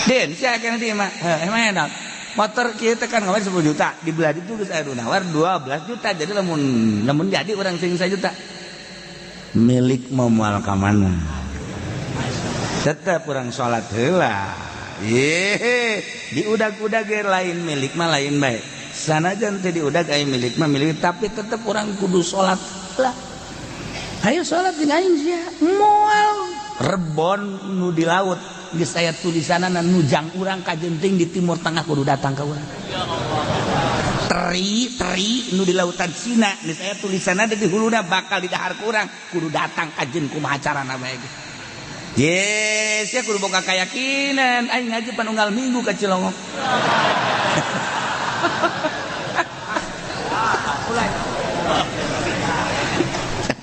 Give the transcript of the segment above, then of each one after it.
Din, sia kena di mah. Heuh, emang enak. Motor kieu teh kan kemarin 10 juta, dibelah itu geus aya nu nawar 12 juta. Jadi lamun lamun jadi urang sing 1 juta. Milik mau moal ka mana? Tetep urang salat heula. Ye, diudag-udag ge lain milik mah lain bae. Sanajan teu diudag aya milik mah milik, tapi tetep urang kudu salat lah. Ayo salat jeung aing sia. Moal rebon nu di laut geus aya tulisanana nujang urang kajenting di Timur Tengah kudu datang ka urang. Teri teri nu di lautan Cina geus aya tulisanana di huluna bakal didahar ku urang kudu datang kajen kumaha carana bae ge. Yes, ya kudu boga keyakinan aing ngaji pan unggal minggu ka Cilongok.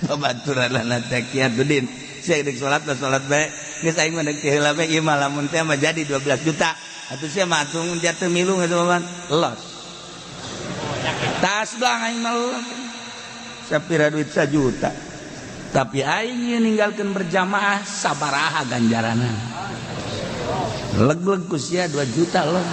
Babaturanana teh kieu din. Sia dek salat lah salat bae. Geus aing mah deuk ti heula bae ieu mah lamun teh mah jadi 12 juta. Atuh sia mah atuh jatuh milu geus mah los. Tas belang aing mah los. Sapira duit 1 juta. Tapi aing ieu ninggalkeun berjamaah sabaraha ganjaranna. Leg-leg ku sia 2 juta los.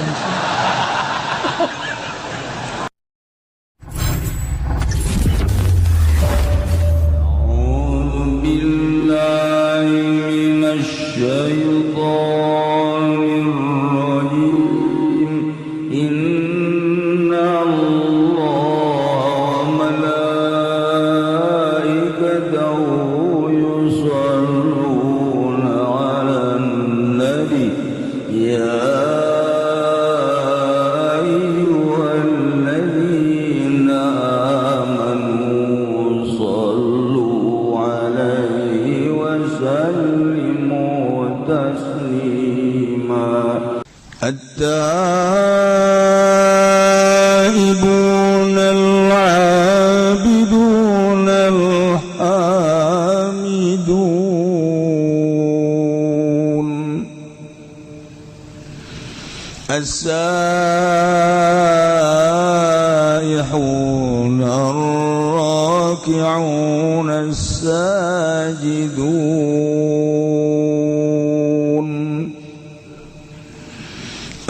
التائبون العابدون الحامدون السائحون الراكعون الساجدون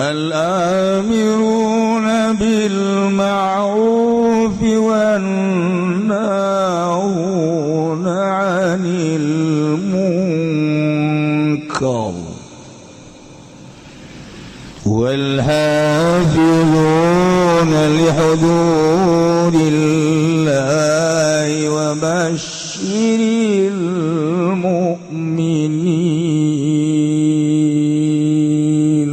الآمرون بالمعروف والناهون عن المنكر والحافظون لحدود الله وبشر المؤمنين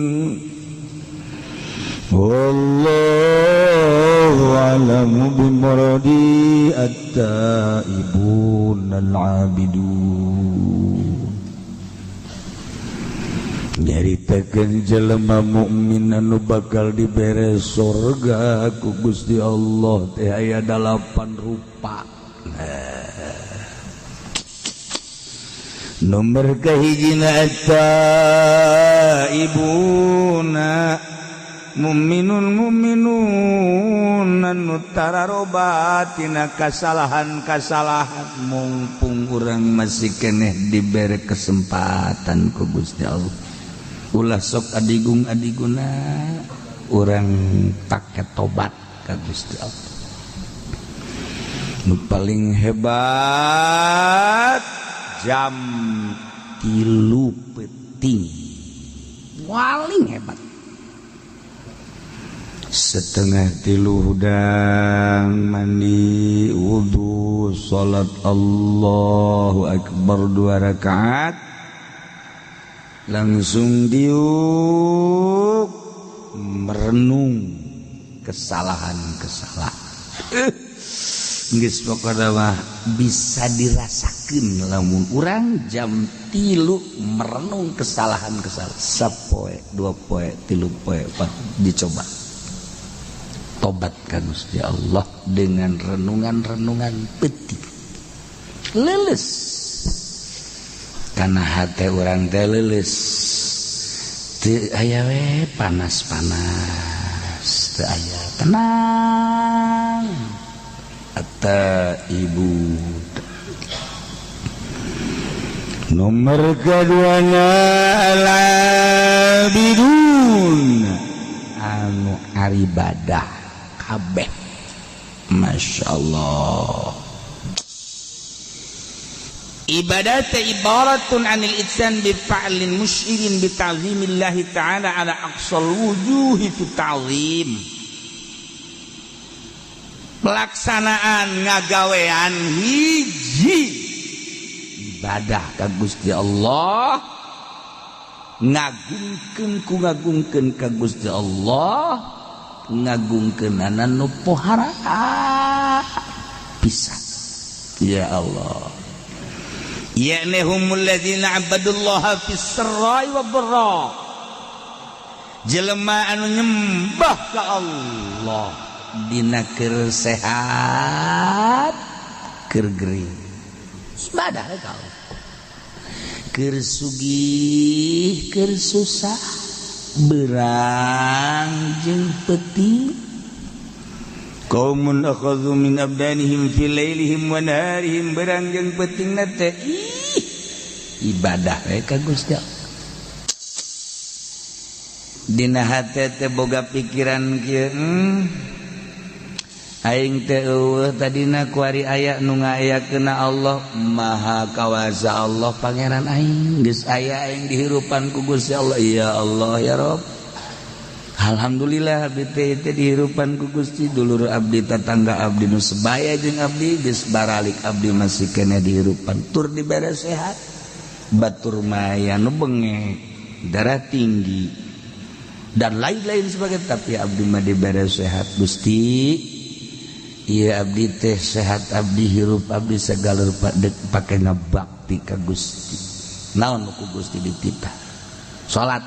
والله أعلم بمرادي التائبون العابدون. Nyaritakeun jelema mukmin anu bakal dibere sorga ku Gusti Allah teh aya 8 rupa. Nomor kahijina at-taibuna mu'minun mu'minun anu tararobat tina kasalahan-kasalahan mumpung urang masih keneh dibere kesempatan ku Gusti Allah. Ulah sok adigung-adiguna urang pake tobat ka Gusti Allah. Nu paling hebat jam 3 peuting paling hebat. 2:30 hudang mandi wudu salat Allahu akbar 2 rakaat langsung diuk merenung kesalahan-kesalahan. Geus pokona mah bisa dirasakeun lamun urang jam 3 merenung kesalahan-kesalahan sapoe 2 poe 3 poe 4 dicoba tobat ka Gusti Allah dengan renungan-renungan peuting leuleus karena hati orang teh leuleus teu aya we panas-panas teu aya tenang. At-taibu nomor keduanya al-abidun. ngaribadah kabeh. Masya Allah. Ibadah teh ibaratun anil itsan bi fa'lin musyirin bi ta'zimillahi ta'ala ala aqsal wujuhi fi ta'zim. Pelaksanaan ngagawean hiji ibadah ka Gusti Allah, ngagungkeun ku ngagungkeun ka Gusti Allah, ngagungkeunana nu pohara pisan. Ya Allah. Ya'ni humul ladzina abadullaha fis sarra'i wad dharra. Jelema anu nyembah ka Allah dina keur sehat keur gering. Ibadah ka Allah. Keur sugih keur susah, berang jeung peuting. Qaumun akhadhu min abdanihim fi lailihim wa naharihim, berang jeung peutingna teh ibadah we ka Gusti Allah. Dina hate teh boga pikiran kieu, aing teh eueuh tadina kuari aya nu ngayakeun Allah Maha Kawasa Allah Pangeran aing, geus aya aing dihirupan ku Gusti Allah. Ya Allah ya Rabb, Alhamdulillah abdi teh dihirupan ku Gusti, dulur abdi tetangga abdi nu sebaya jeung abdi geus baralik abdi masih keneh dihirupan, tur dibere sehat. Batur maya nu bengek, darah tinggi dan lain-lain sebagainya, tapi abdi mah dibere sehat Gusti. Iya abdi teh sehat, abdi hirup, abdi segala rupa pake ngabakti ka Gusti. Naon ku Gusti dititah? Salat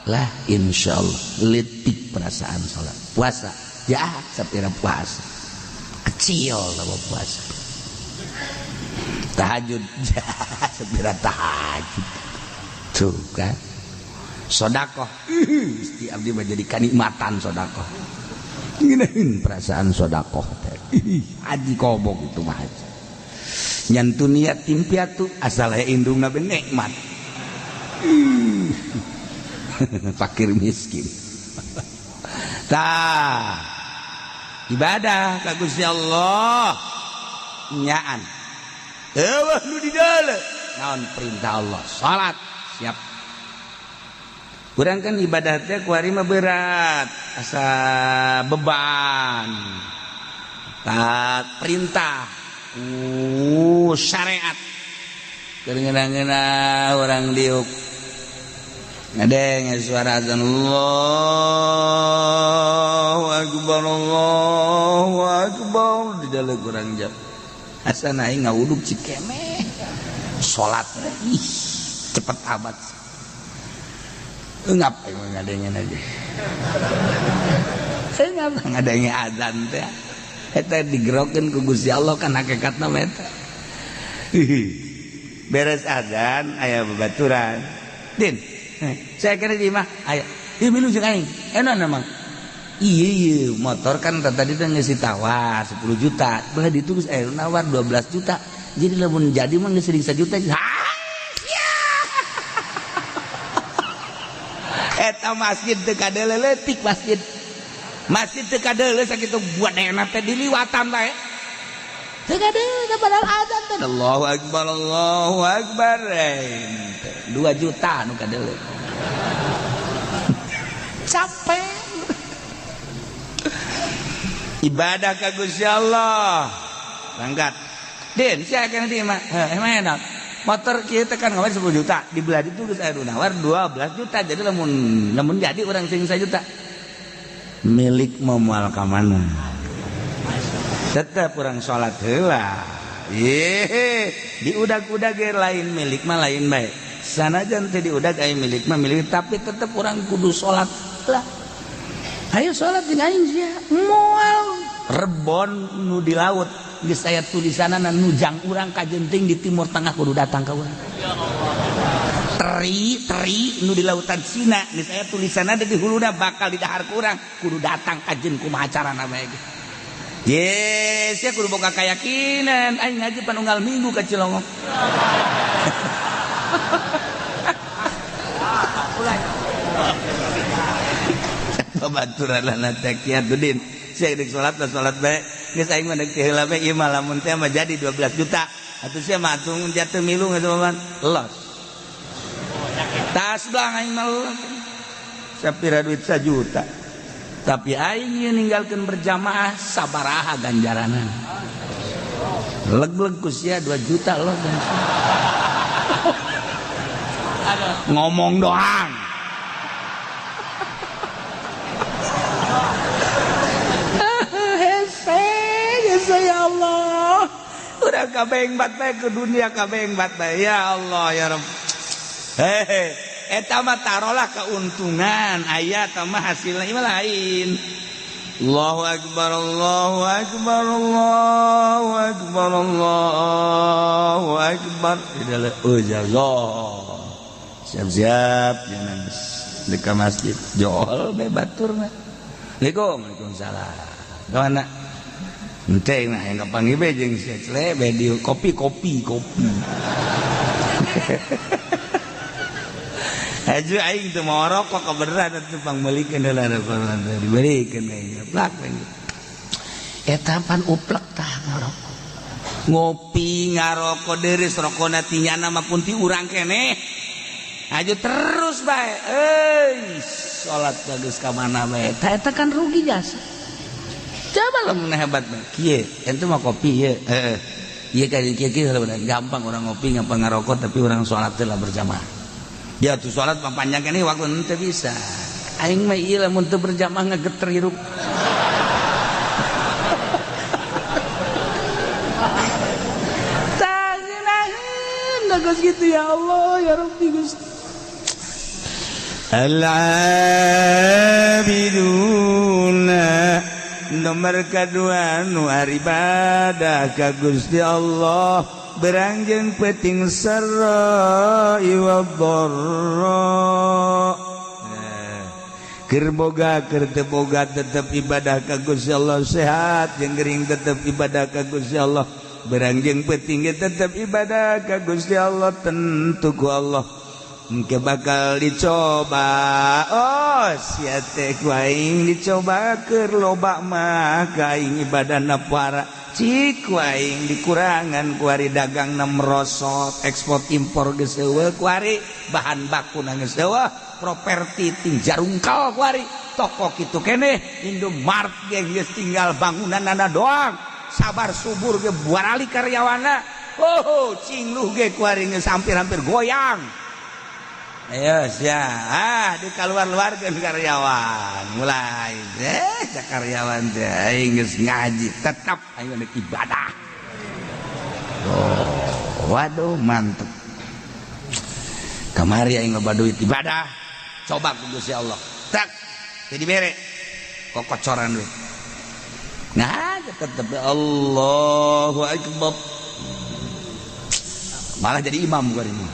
lah insyaallah, letik perasaan salat. Puasa ya sapira puasa kecil sama puasa. Tahajud ya sapira tahajud tuh kan. Sodakoh Gusti abdi mah jadi kanikmatan sodakoh. Ngeunaheun perasaan sodakoh teh. Haji kobok itu mah haji. Nyantu niat timpiatu asal aya indungna be nikmat. Fakir miskin. Tah ibadah ka Gusti Allah nyaan. Eueuh nu di deuleu. Naon perintah Allah? Salat siap. Kurang kan ibadah teh kuari mah berat, asa beban. Tat perintah, syariat. Keur ngeunah-ngeunah urang diuk. Ngadenge suara azan Allahu akbar Allahu akbar di dalam kurang jam. Asa aing ngawuduk cikemeh. Salat ih cepet amat. Ngap aing ngadengen aja. Ngap ngadenge azan teh. Eta digerokeun ku Gusti Allah kan hakikatna mah eta. Beres azan aya babaturan. Din, saya kira di mah aya. Ieu milu jeung aing. Enak emang. Iya iya motor kan tadi teh geus ditawar 10 juta. Belah ditu geus aya nawar 12 juta. Jadi lamun jadi mah geus 1 juta. Eta masjid teu kadeleuletik masjid. Masjid teu kadeuleu sakitu buat teh diliwatan bae. Teu kadeuleu padahal azan teh. Allahu akbar Allahu akbar. 2 juta nu kadeuleu. Capek. Ibadah ka Gusti Allah. Berangkat. Din, sia kana di mah. Heuh, emang enak. Motor kieu teh kan ngawar 10 juta, dibelah ditu geus aya nu nawar 12 juta. Jadi lamun jadi urang sing 1 juta. Milik moal ka mana? Tetep urang salat heula. Ye, diudag-udag ge lain milik mah lain bae. Sanajan teu diudag aya milik mah milik, tapi tetep urang kudu salat lah. Ayo salat jeung aing sia. Moal rebon nu di laut geus aya tulisanana nujang urang kajenting di Timur Tengah kudu datang ka urang. Teri teri nu di lautan Cina geus aya tulisanana di huluna bakal didahar ku urang kudu datang kajen kumaha carana bae ge. Yes, ya kudu boga keyakinan aing ngaji panunggal minggu ka Cilongok. Babaturanana teh Kiatudin. Sia deuk salat lah salat bae. Geus aing mah deuk teh heula bae ieu mah lamun teh mah jadi 12 juta. Atuh sia mah atuh jatuh milu geus mah los. Tas belang aing mah los. Sapira duit 1 juta. Tapi aing ieu ninggalkeun berjamaah sabaraha ganjaranan. Leg-leg ku sia 2 juta los. Ngomong doang. Hese, hese ya Allah. Udah kabeng bat bae ke dunia kabeng bat bae ya Allah ya Rabb. Hehe, eta mah tarolah keuntungan, aya tah mah hasilna ieu lain. Allahu akbar, Allahu akbar, Allahu akbar, Allahu akbar. Tidak ujazah. Siap-siap jangan dekat masjid. Jol be baturna. Assalamualaikum, waalaikumsalam. Ka mana? Ente nah yang kapanggih be jeung si Cle be di kopi kopi kopi. Aju aing teu mau rokok kebeneran atuh pangmeulikeun heula rokok dibelikeun aing plak eta pan uplek tah ngarokok. Ngopi ngarokok deureuh rokona ti nyana mah pun ti urang keneh. Aju terus bae euy salat geus ka mana bae eta eta kan rugi jasa. Coba lamun hebat bae kieu ente mah kopi ieu heeh ieu ka kieu kieu gampang urang ngopi ngapa ngarokok tapi urang salat teh lah berjamaah. Ya tuh salat mah panjang keneh waktu henteu bisa. Aing mah ieu lamun teu berjamaah ngegeter hirup. Tah ngeunaheun geus kitu ya Allah ya Rabbi Gusti. Al-abiduna nomor kedua nu ibadah ka Gusti Allah berangjeng peting sarra wa dharra keur boga keur teu boga tetep ibadah ka Gusti Allah sehat jeung gering tetep ibadah ka Gusti Allah berangjeng peting ge tetep ibadah ka Gusti Allah tentu ku Allah engke bakal dicoba. Oh sia teh ku aing dicoba keur loba mah ka aing ibadahna para cik ku aing dikurangan ku ari dagangna merosot ekspor impor geus eueuh ku ari bahan bakuna geus eueuh properti ting jarungkal ku ari toko kitu keneh Indomart ge geus tinggal bangunanana doang sabar subur ge buarali karyawanna oh cingluh ge ku ari geus hampir-hampir goyang. Ayo sia ah di keluar-luarkeun karyawan mulai teh karyawan teh aing geus ngaji tetap aing rek ibadah. Oh, waduh mantep. Kamari aing loba duit ibadah. Coba ku Gusti Allah. Tak jadi bere kokocoran duit. Nah, tetep Allahu akbar. Malah jadi imam gua ini.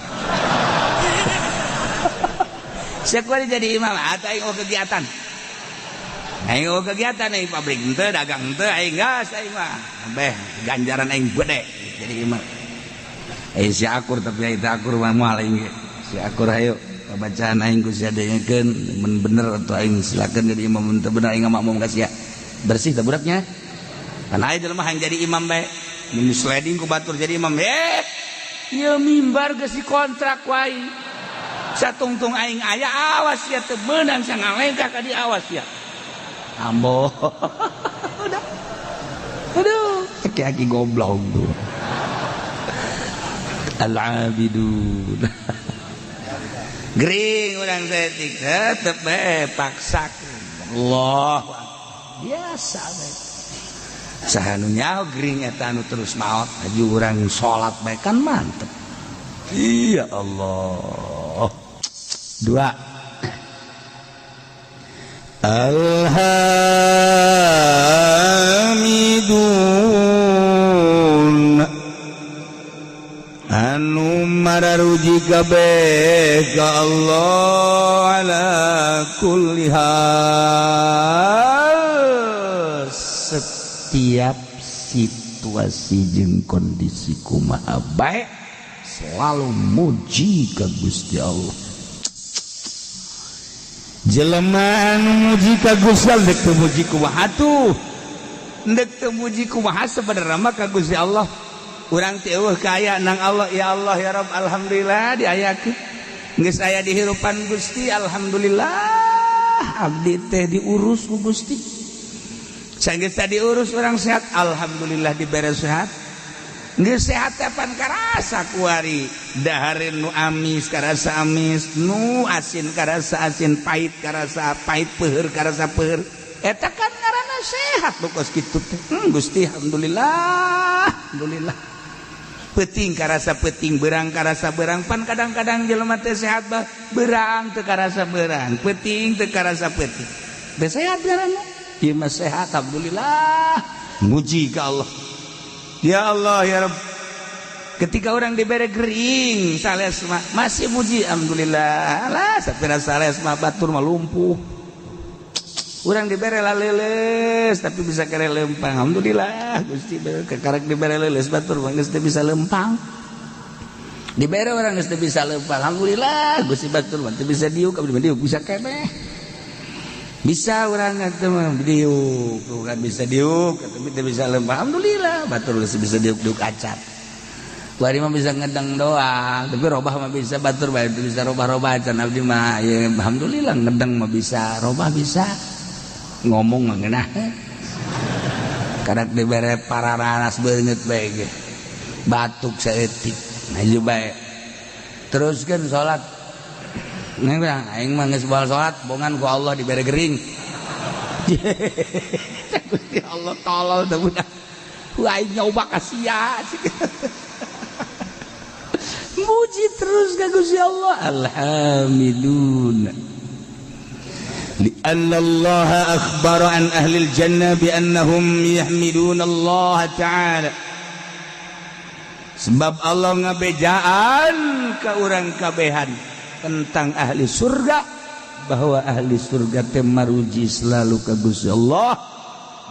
Siapa jadi imam atau aing kegiatan? Aing kegiatan aing pabrik henteu dagang henteu aing gas aing mah. Beh ganjaran aing gede jadi imam. Si akur tapi aing teu akur mah moal aing ge. Si akur hayu bacaan aing ku sia dengekeun mun bener atau aing silakeun jadi imam mun teu bener aing makmum ka sia. Bersih teh budaknya. Kan aya jelema hayang jadi imam bae. Mun sliding ku batur jadi imam. Ieu mimbar geus dikontrak ku aing. Satungtung aing aya awas ya teu meunang sangalengkah ka di awas ya. Ambo. Udah. Aduh, aki-aki goblok tuh. Al-abidun. Gering urang saeutik tetep bae paksakeun. Allah. Biasa bae. Saha nu nyaho gering eta anu terus maot aju urang salat bae kan mantep. Iya Allah. Dua. Alhamidun anu mararuji kabeh ka Allah ala kulli hal setiap situasi jeung kondisi kumaha bae selalu muji ka Gusti Allah. Jelema anu muji ka Gusti Allah, dek teu muji kumaha tuh, dek teu muji kumaha, sebenarnya mah ka Gusti Allah urang teh euweuh kaya nang Allah. Ya Allah, ya Rabb, alhamdulillah diayakeun, geus aya di hirupan Gusti. Alhamdulillah abdi teh diurus ku Gusti. Sanggeus tadi diurus, urang sehat, alhamdulillah dibere sehat. Geus sehat pan karasa kuari, dahareun nu amis karasa amis, nu asin karasa asin, pahit karasa pahit, peuheur karasa peuheur. Eta kan ngaranna sehat nu kos kitu teh. Gusti, alhamdulillah, alhamdulillah. Peuting karasa peuting, berang karasa berang. Pan kadang-kadang jelema teh sehat bah berang teu karasa berang, peuting teu karasa peuting. Teh sehat ngaranna. Ieu mah sehat, alhamdulillah, muji ka Allah. Ya Allah, ya Rabb. Ketika orang diberi gering sales mah masih muji, alhamdulillah lah sapira sales mah, batur mah lumpuh. Urang dibere laleles tapi bisa kere lempang, alhamdulillah Gusti. Kekarek dibere leuleus, batur mah geus teu bisa lempang. Dibere orang geus teu bisa lempang, alhamdulillah Gusti, batur mah teu bisa diuk, abdi mah diuk bisa keneh. Bisa orang atuh mah diuk tuh kan, bisa diuk tapi teu bisa lempang. Alhamdulillah batur geus bisa diuk, diuk acan. Kuari mah bisa ngedeng doang, tapi robah mah bisa, batur bae bisa robah-robah acan. Abdi mah ya alhamdulillah ngedeng mah bisa, robah bisa, ngomong mah ngeunah. Kadak dibere pararanas beungeut bae ge batuk saeutik, maju bae. Teruskeun salat. Neng bilang, aing mah geus baal salat, bongan ku Allah dibere gering. Gusti Allah, tolol teh budak. Wah, aing nyoba ka sia. Muji terus ka Gusti Allah. Alhamdulillah. لأن الله أخبر عن أهل الجنة بأنهم يحمدون الله تعالى. Sebab Allah ngabejaan ke orang kabehan tentang ahli surga, bahwa ahli surga teh maruji selalu ke Gusti Allah.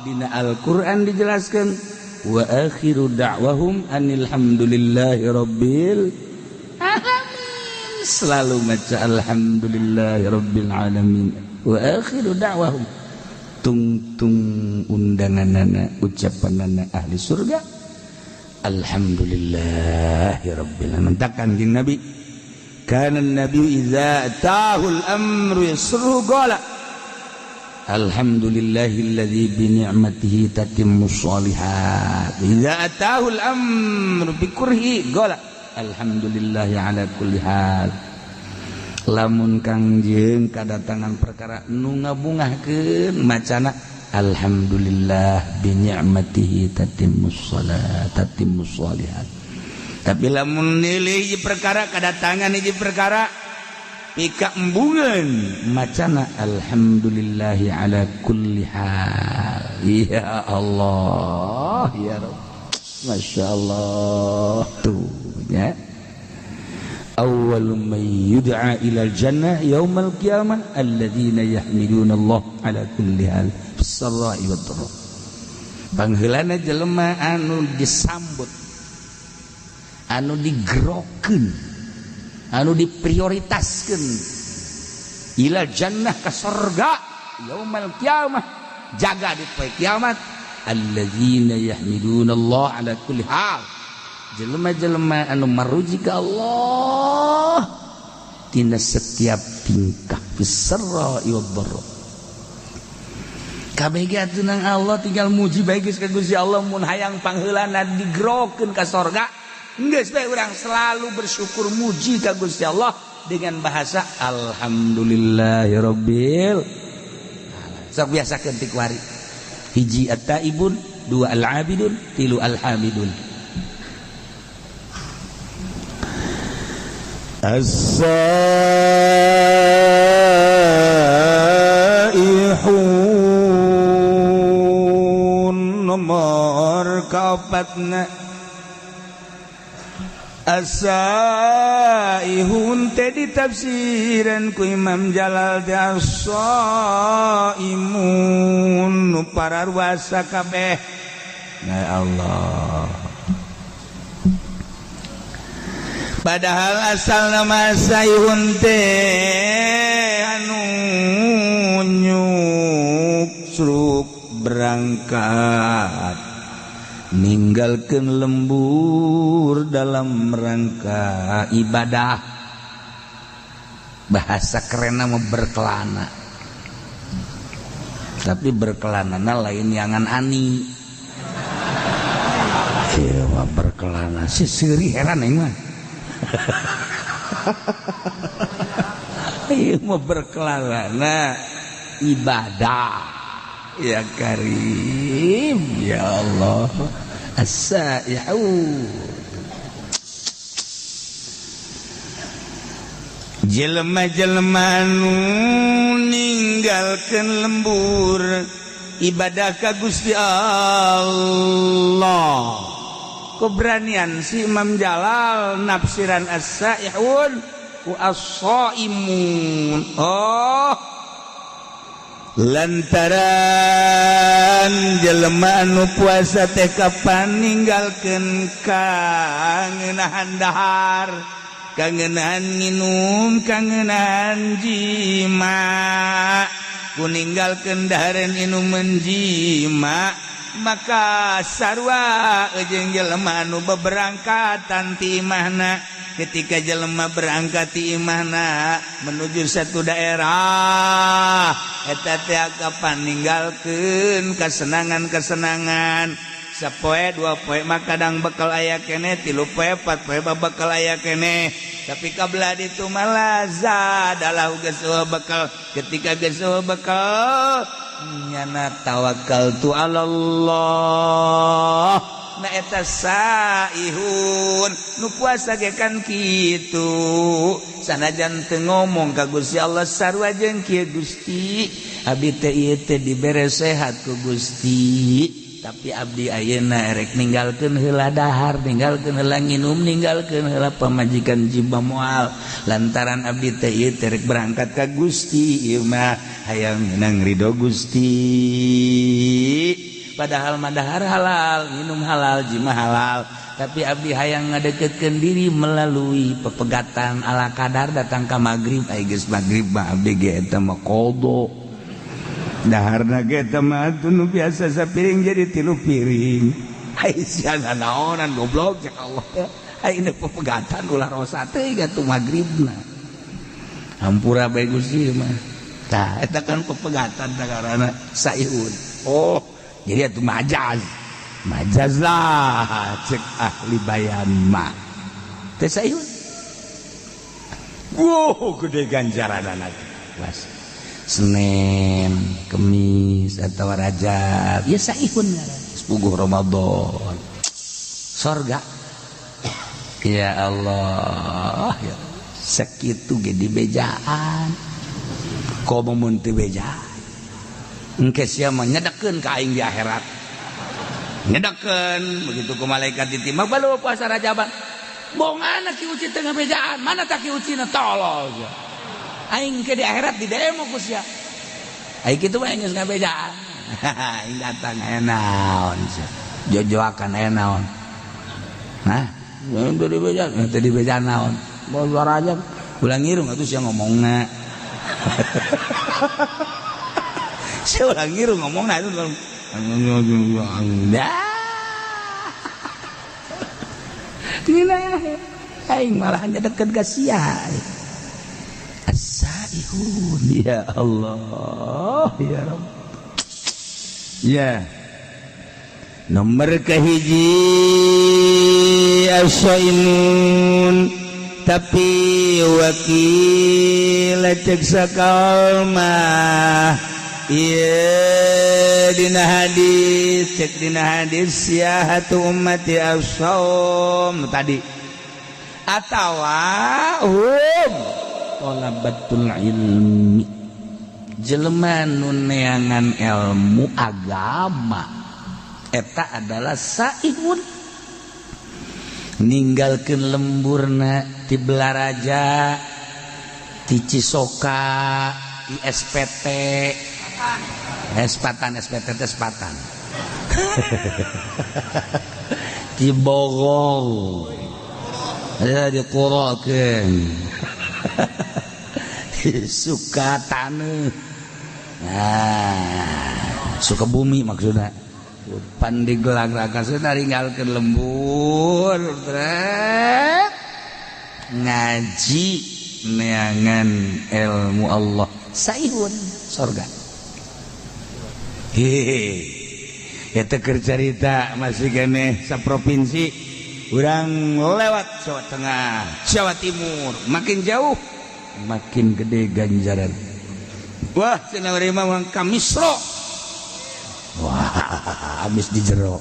Dina Al-Qur'an dijelaskan, wa akhiru da'wahum anil hamdulillahi rabbil alamin. Selalu maca alhamdulillahi rabbil alamin. Wa akhiru da'wahum, tungtung undanganana, ucapanana ahli surga, alhamdulillahi rabbil alamin. Takkan jeung Nabi, kana nabi idza atahul amru yasruhu qala alhamdulillahilladzi bi ni'matihi tatimmus sholihat. Idza atahul amru bi kurhi qala alhamdulillahi ala kulli hal. Lamun Kangjeng kadatangan perkara nu ngabungahkeun, macana alhamdulillah bi ni'matihi tatimmus shalat, tatimmus sholihat. Tapi lamun nilai hiji perkara, kadatangan hiji perkara pika embungan, macana alhamdulillahi ala kulli hal. Ya Allah, ya Rabb, Masya Allah tuh ya. Awwal man yud'a ila jannah yaumal qiyamah alladzina yahmiduna Allah ala kulli hal fis sarra'i wad dharra. Pangheulana jelema anu disambut, anu digerokeun, anu diprioritaskeun ila jannah ka sorga yaumal qiyamah, jaga di poe kiamat, alladzina yahmiduna Allah ala kulli hal, jelema-jelema anu maruji ka Allah tina setiap tingkah, fis sarra'i wad dharra. Kabeh ge atuh nang Allah, tinggal muji bae geus ka Gusti Allah. Mun hayang pangheulana digerokeun ka sorga, geus bae urang selalu bersyukur, muji ka Gusti Allah dengan bahasa alhamdulillahirabbil. Sok biasakeun ti kuari. Hiji at-taibun, dua al-abidun, tilu al-hamidun. As-saihun nomor kaopatna. As-saihun teh ditafsiran ku Imam Jalal teh as-saimun, nu pararuasa kabeh. Ya Allah. Padahal asal nama saihun teh anu berangkat ninggalkeun lembur dalam rangka ibadah. Bahasa kerenna mah berkelana, tapi berkelanana lain yangan ani. Ieu mah berkelana si seuri heran aing mah. Ieu mah berkelana ibadah. Ya Karim, ya Allah. As-saihu jelema-jelema nu ninggalkeun lembur ibadah ka Gusti Allah. Keberanian si Imam Jalal nafsiran as-saihun wa as-saimun. Oh, lantaran jelema anu puasa teh kapan ninggalkeun kangenahan dahar, kangenahan nginum, kangenahan jima. Ku ninggalkeun dahareun inuman jima, maka sarua jeung jelema anu beberangkatan ti imahna. Ketika jelema berangkat ti imahna menuju satu daerah, eta teh kapan ninggalkeun kesenangan-kesenangan. Sapoe dua poe mah kadang bekal aya keneh, tilu poe empat poe mah bekal aya keneh, tapi kabla ditu malah zadalah geus bekal. Ketika geus bekal nyana tawakal tu Allah. Na eta saihun nu puasa ge kan kitu, sanajan teu ngomong ka Gusti Allah sarua jeung kieu, Gusti abdi teh ieu teh dibere sehat ku Gusti, tapi abdi ayeuna erek ninggalkeun heula dahar, ninggalkeun heula nginum, ninggalkeun heula pamajikan jiba moal, lantaran abdi teh ieu teh rek berangkat ka Gusti, ieu mah hayang meunang ridho Gusti. Padahal mah dahar halal, minum halal, jima halal, tapi abdi hayang ngadeketkeun diri melalui pepegatan ala kadar datang ka magrib. Ai geus magrib mah abdi ge eta mah qada daharna ge eta mah nu biasa sapiring jadi 3 piring. Ai sia naonan goblok cek Allah. Ai ini pepegatan ulah rosa teh atuh magribna. Hampura bae Gusti mah. Tah eta kan pepegatan karana saihun. Oh, jadi itu majaz, majaz lah cek ahli bayan mah teh saihun. Wow, gede ganjaran anak. Was Senin, Kemis atau Rajab ya saihun ngaran. Sepuguh Ramadan sorga. Ya Allah, ya sakitu ge dibejaan komo mun teu bejaan engke sia mah nyedekeun ka aing di akhirat. Nyedekeun begitu ku malaikat ditimbang balu puasa Rajaban. Bongana ki uci teu ngabejaan, mana tak ki ucina tolol sia. Aing ke di akhirat di demo ku sia. Aing kitu mah geus ngabejaan. Aing datang aya naon sia. Jojoakan aya naon. Nah, teu dibejaan, teu dibejaan naon. Bawa Rajab ulah ngirung atuh sia ngomongna. Saya ulah ngiru ngomong nah itu. Aing malah hanya deket ka sia. As-saihun ya Allah ya Rabb. Ya. Nomor kahiji as-saimun, tapi wakil cek sakalmah. Iya dina hadis, cek dina hadis siahatu ummati as-saum tadi atawa hum talabatul ilmi, jelema nu neangan ilmu agama eta adalah saihun, ninggalkeun lemburna ti Belaraja, ti Cisoka, ti SPT, Espatan, SPT Espatan, di Bogor, ya di Kuroken, di Sukatane, nah Sukabumi maksudna. Pandeglang langsung naringgalkeun lembur trek ngaji neangan ilmu Allah saihun sorga. Hehehe eta keur carita masih keneh saprovinsi urang lewat Jawa Tengah, Jawa Timur, makin jauh makin gede ganjaran. Wah cenah urang mah ka Misro. Wah habis di jero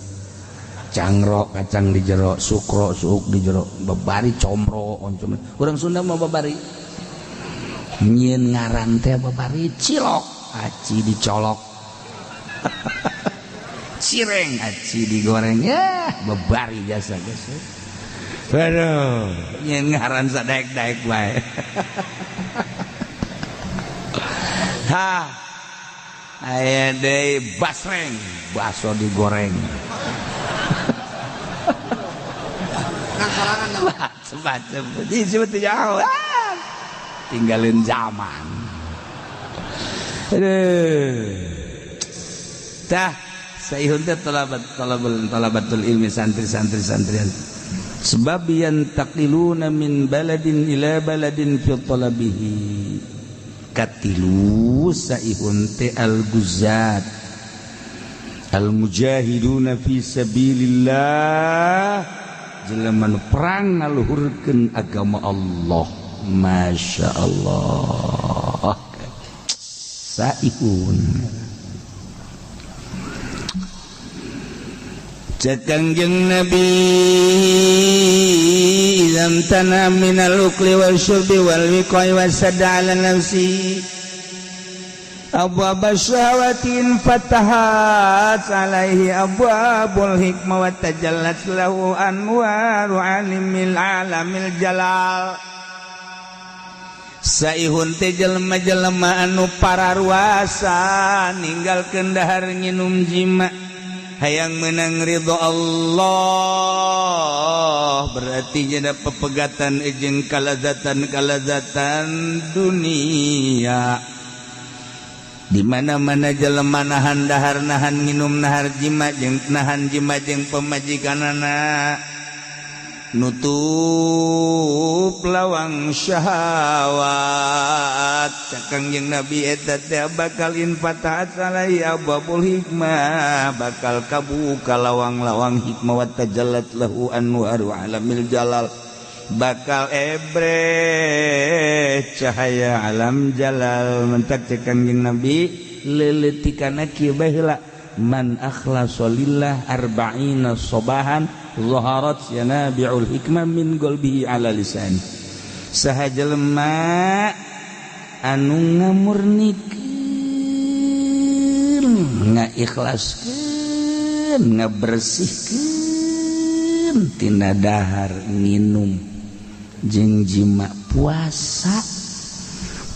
cangrok kacang di jero sukro suuk di jero babari comro oncom urang Sunda mah babari nyieun ngaran teh babari cilok aci dicolok cireng aci digoreng ya babari jasa geus. Aduh nyieun ngaran sadaek-daek bae. Ha aya deui basreng baso digoreng. Macem-macem jauh tinggalin zaman. Aduh tah saihun teh talabatul ilmi santri-santri santrian sebab yantaqiluna min baladin ila baladin fi talabihi katilu saihun teh al-guzat al-mujahiduna fi sabilillah jelema nu perang ngaluhurkeun agama Allah. Masya Allah saihun cek Kangjeng Nabi idzam tana minal ukli wal syurbi wal wiqai wasadda ala nafsi abwab syahawatin fatahat alaihi abwabul hikmah wa tajallat lahu anwaru alimil alamil jalal. Saihun teh jelema-jelema anu pararuasa ninggalkeun dahar nginum jima hayang menang ridho Allah berarti jada pepegatan jeung kalazatan-kalazatan dunia. Di mana-mana jelema nahan dahar nahan nginum nahar jima jeung nahan jima jeung pemajikanana nutup lawang syahwat. Cek Kangjeng Nabi eta teh bakal infatahat alaihi abwabul hikmah bakal kabuka lawang-lawang hikmah wa tajallat lahu anwaru alamil jalal bakal ebre cahaya alam jalal. Mentak cek Kangjeng Nabi leuleutikanna kieu bae heula man akhlasa lillah arba'ina sobahan zaharat yanabi'ul hikmah min qalbihi ala lisan. Saha jelema anu ngamurnikeun ngaikhlaskeun ngabersihkeun tina dahar nginum jeung jima puasa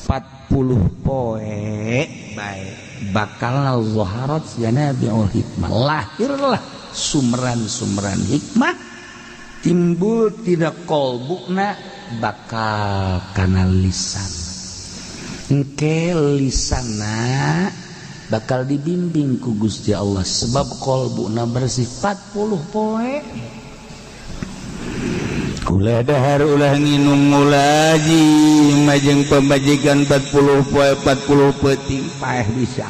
40 poe bae bakal zaharat yanabi'ul hikmah lahirlah sumran-sumran hikmah timbul tidak kolbukna bakal kana lisan engke lisana bakal dibimbing ku Gusti Allah sebab kolbukna bersih 40 poe. Ulah dahar ulah nginum ulah jima jeung pamajikan 40 poe 40 peuting paeh bisa.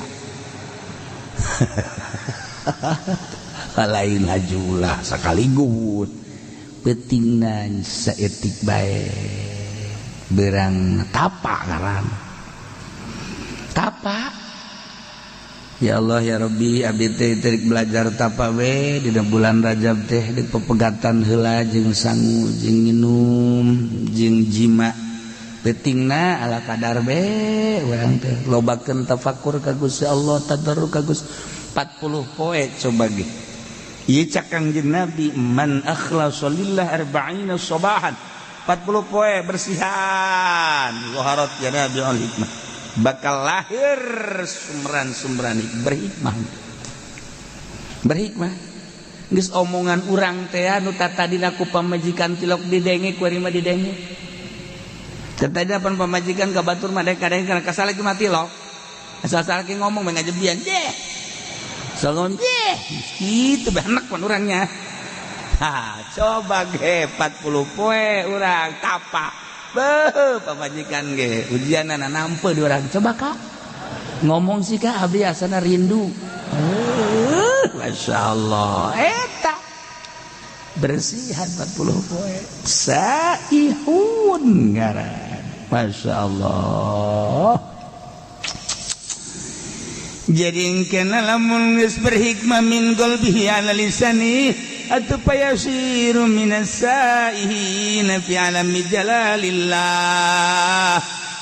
Lain hajulah sekaligus peutingna saeutik bae berang tapa ngaran tapa. Ya Allah ya Rabbi abdi teh terik belajar tapa we dina bulan Rajab teh di pepegatan heula jeung sangu jeung nginum jeung jima peutingna ala kadar be urang teh lobakeun tafakur ka Gusti Allah tadarruk ka Gusti 40 poe coba ge. Ieu cak Kangjeng Nabi man akhlasa lillah arba'ina sabahan 40 poe bersihan zaharat yanabi'ul hikmah bakal lahir sumran-sumran berhikmah. Berhikmah geus omongan urang teh anu tatadina ku pamajikan tilok didenge ku ari mah didenge. Tatadina pan pamajikan ka batur mah kadang-kadang kana kasal lagi mah tilok. Asal-asal ngomong mah ngajebian deh. Soalnya gitu banyak pan orangnya. Ha, coba ge 40 poe urang tapa. Beuh, pamajikan ge ujianana nampe di urang. Coba Kak. Ngomong sih Kak, abdi asana rindu. Masya Allah. Eta bersihan 40 poe. Saihun ngaran. Masya Allah. Jadi kena lamun geus berhikmah min qalbihi ala lisani atau payasiru minas saihina fi alami jalalillah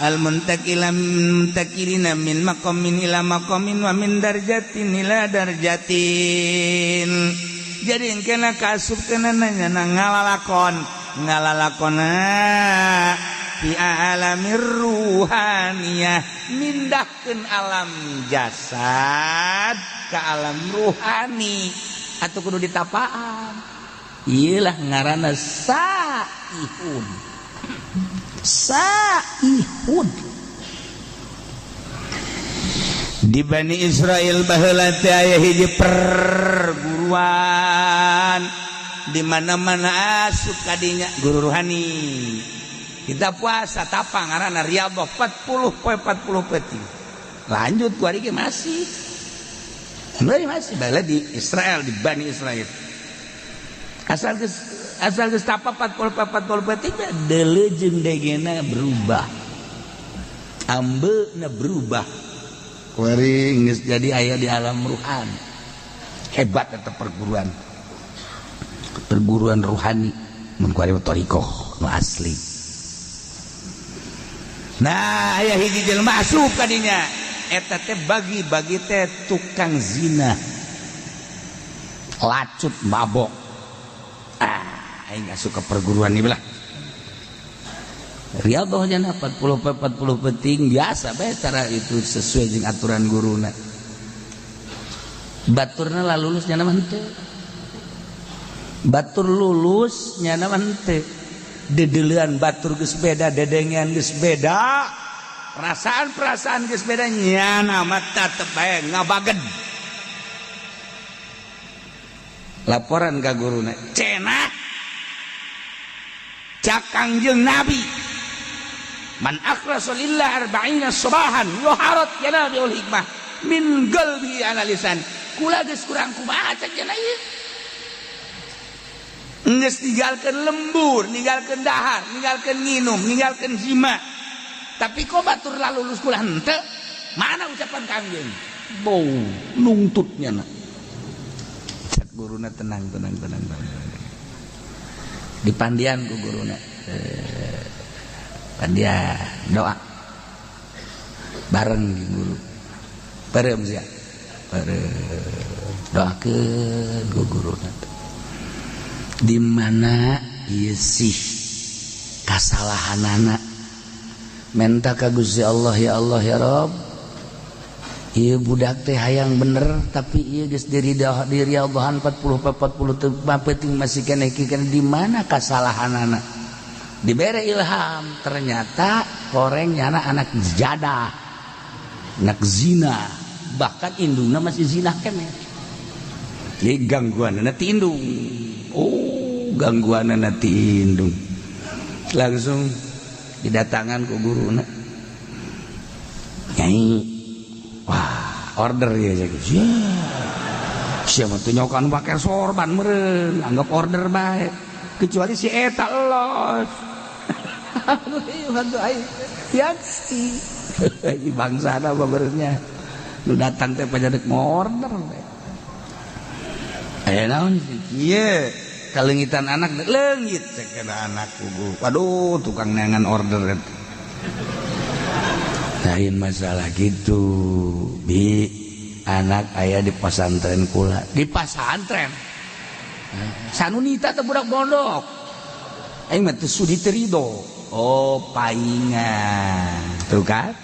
al muntakila muntakilina min maqamin ila maqamin wa min darjatin ila darjatin. Jadi kena kasup kena nanya ngalalakon ngalalakona fi alamir ruhaniyah, mindahkeun alam jasad ke alam ruhani atau kudu ditapaan. Iyalah ngaranna saihun. Saihun di Bani Israel baheula teh aya hiji perguruan di mana-mana asup kadinya guru ruhani. Kita puasa tapa ngaranna riyadhah 40 poe 40 peuting. Lanjut ku ari ge masih. Masih baheula di Israel, di Bani Israel. Asal geus tapa 40 poe 40 peuting deuleu jeung degena berubah. Ambeuna berubah. Kuari geus jadi aya di alam ruhani. Hebat eta perguruan. Perguruan ruhani mun kuari thariqah nu asli. Nah, aya hiji jelema asup kadinya. Eta teh bagi-bagi teh tukang zina. Lacut mabok. Ah, aing asup ke perguruan ieu lah. Riyadhah nya 40 40 penting biasa bae cara itu sesuai jeung aturan guruna. Baturna lah lulus nya mah henteu. Batur lulus nya mah henteu. Dedelean batur geus beda, dedengean geus beda, perasaan-perasaan geus beda, nyana mah tetep bae ngabagen. Laporan ka guruna, cenah cak Kangjeng Nabi, man akhlasa lillah arba'ina sabahan yuharat yanabiul hikmah min qalbi ala lisan. Kula geus kurang kumaha cak cenah ieu. Geus ninggalkeun lembur, ninggalkeun dahar, ninggalkeun nginum, ninggalkeun zima. Tapi kok batur lalulus kula henteu? Mana ucapan Kangjeng? Bau nungtutnya na. Cak guruna tenang tenang tenang tenang. Dipandian ku guruna. Pandian doa. Bareng jeung guru. Bareng sia. Bareng doakeun ku guruna. Di mana ieu sih kasalahanana menta ka Gusti Allah, ya Allah ya Rabb, ieu budak teh hayang bener tapi ieu geus diriadhahan 40 40 penting masih keneh di mana kasalahanana. Dibere ilham ternyata koreng nyana anak jadah, anak zina, bahkan indungna masih zina keneh. Jadi gangguanana ti indung. Oh, gangguanana ti indung. Langsung didatangan ku guruna. Nyai, wah, order ya jadi. Siapa tuh nyokan pakai sorban meureun, anggap order bae. Kecuali si eta los. Aduh, aing yaksi. Bangsana babernya. Nu datang teh pajadak mau order bae. Aya naon sih? Ieu kalengitan anak leungit cek anak kubu. Waduh, tukang neangan order eta. Lain masalah gitu. Bi anak aya di pesantren kula. Di pesantren. Sanunita teh budak pondok. Aing mah teu sudi teu rido. Oh, paingan. Tuh kan?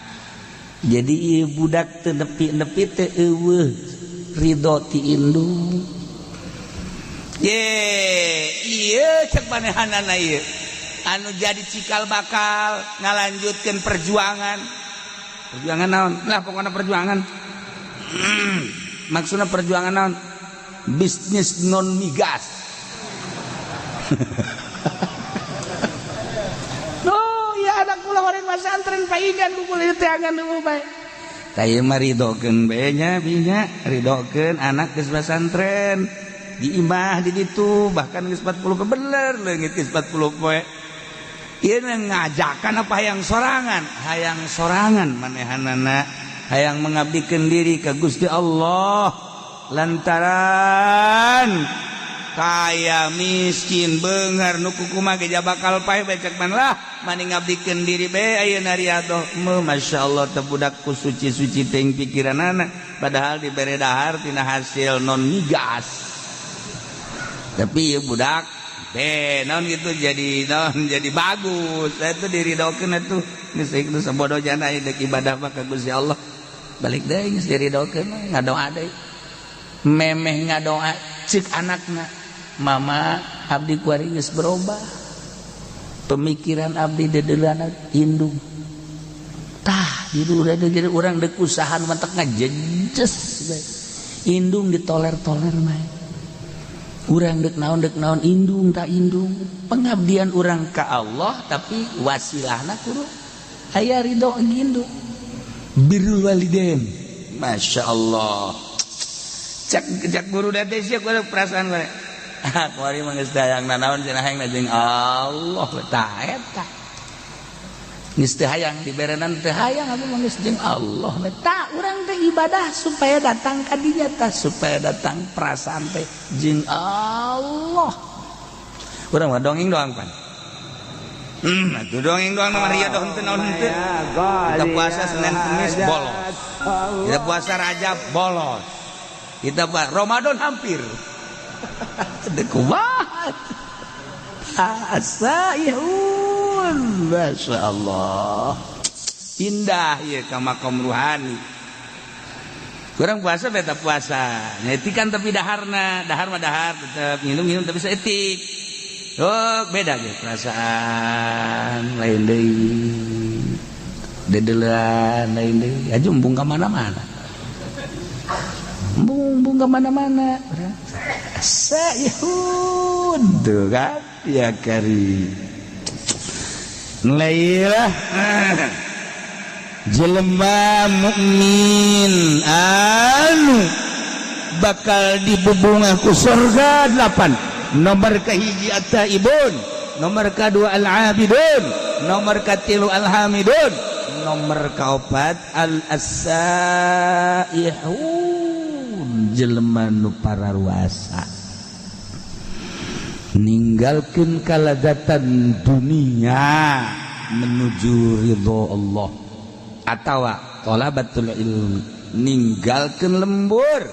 Jadi ieu budak teu nepi-nepi teu eueuh ridho ti indung. Ye, iya cek manehanana ieu. Anu jadi cikal bakal ngalanjutkeun perjuangan. Perjuangan naon? Lah pokokna perjuangan. Maksudna perjuangan naon? Bisnis non migas. No, ya anak kula horeng pesantren paingan ku kula teangan nu bae. Tah ieu mah ridokeun bae nya binya, ridokeun anak geus pesantren. Di imah di ditu bahkan geus 40 poe bener leungit geus 40 poe. Ieu ngajakan apa hayang sorangan? Hayang sorangan manehanana, hayang mengabdikeun diri ka Gusti Allah lantaran kaya miskin beunghar nu kukumaha ge bakal paeh bae cek man lah mani ngabdikeun diri bae ayeuna riadoh. Masyaallah teh budak ku suci-suci teuing pikiranana padahal dibere dahar tina hasil non migas. Tapi ya budak deh naon gitu jadi naon jadi bagus itu diridokeun atuh geus geus sabodo jana deuk ibadah mah ka Gusti Allah balik deui geus diridokeun ngadoa deui memeh ngadoa cek anakna mama abdi kuari geus berubah pemikiran abdi dedeulana indung tah jadi urang deuk usahaan mentek ngajejes bae indung ditoler-toler mah urang dek naon indung tak indung pengabdian urang ka Allah tapi wasilahna kudu aya ridho indung birrul walidain. Masya Allah cek cek guru teh sia kudu perasaan bare kuari mah geus dayang nanaon cenah hayang jeung Allah tah eta geus teu hayang diberenan teu hayang abdi mah geus jeung Allah tah urang teh ibadah supaya datang ka dinya tah supaya datang perasaan teh jeung Allah. Urang mah dongeng doang pan. Atuh dongeng doang mah riadoh henteu naon henteu. Kita puasa Senin Kamis bolos. Kita puasa Rajab bolos. Kita puasa Ramadan hampir. Teu kumaha. Asaihun. Masya Allah. Indah ya ka makom ruhani. Kurang puasa beta puasa. Nyetikan tapi daharna, dahar mah dahar tetep minum-minum tapi seetik. Oh, beda ge perasaan lain deui. Dedelan lain deui. Aja embung ka mana-mana. Embung ka mana-mana. Asaihun. Tuh kan? Ya kari. Lailah jelema mukmin anu bakal dibubungah ku surga 8. Nomor kahiji at-taibun, nomor kadua al-abidun, nomor katilu al-hamidun, nomor kaopat al-asaihun jelema nu pararuasa ninggalkeun kalazatan dunia menuju ridho Allah atawa thalabatul ilmi ninggalkeun lembur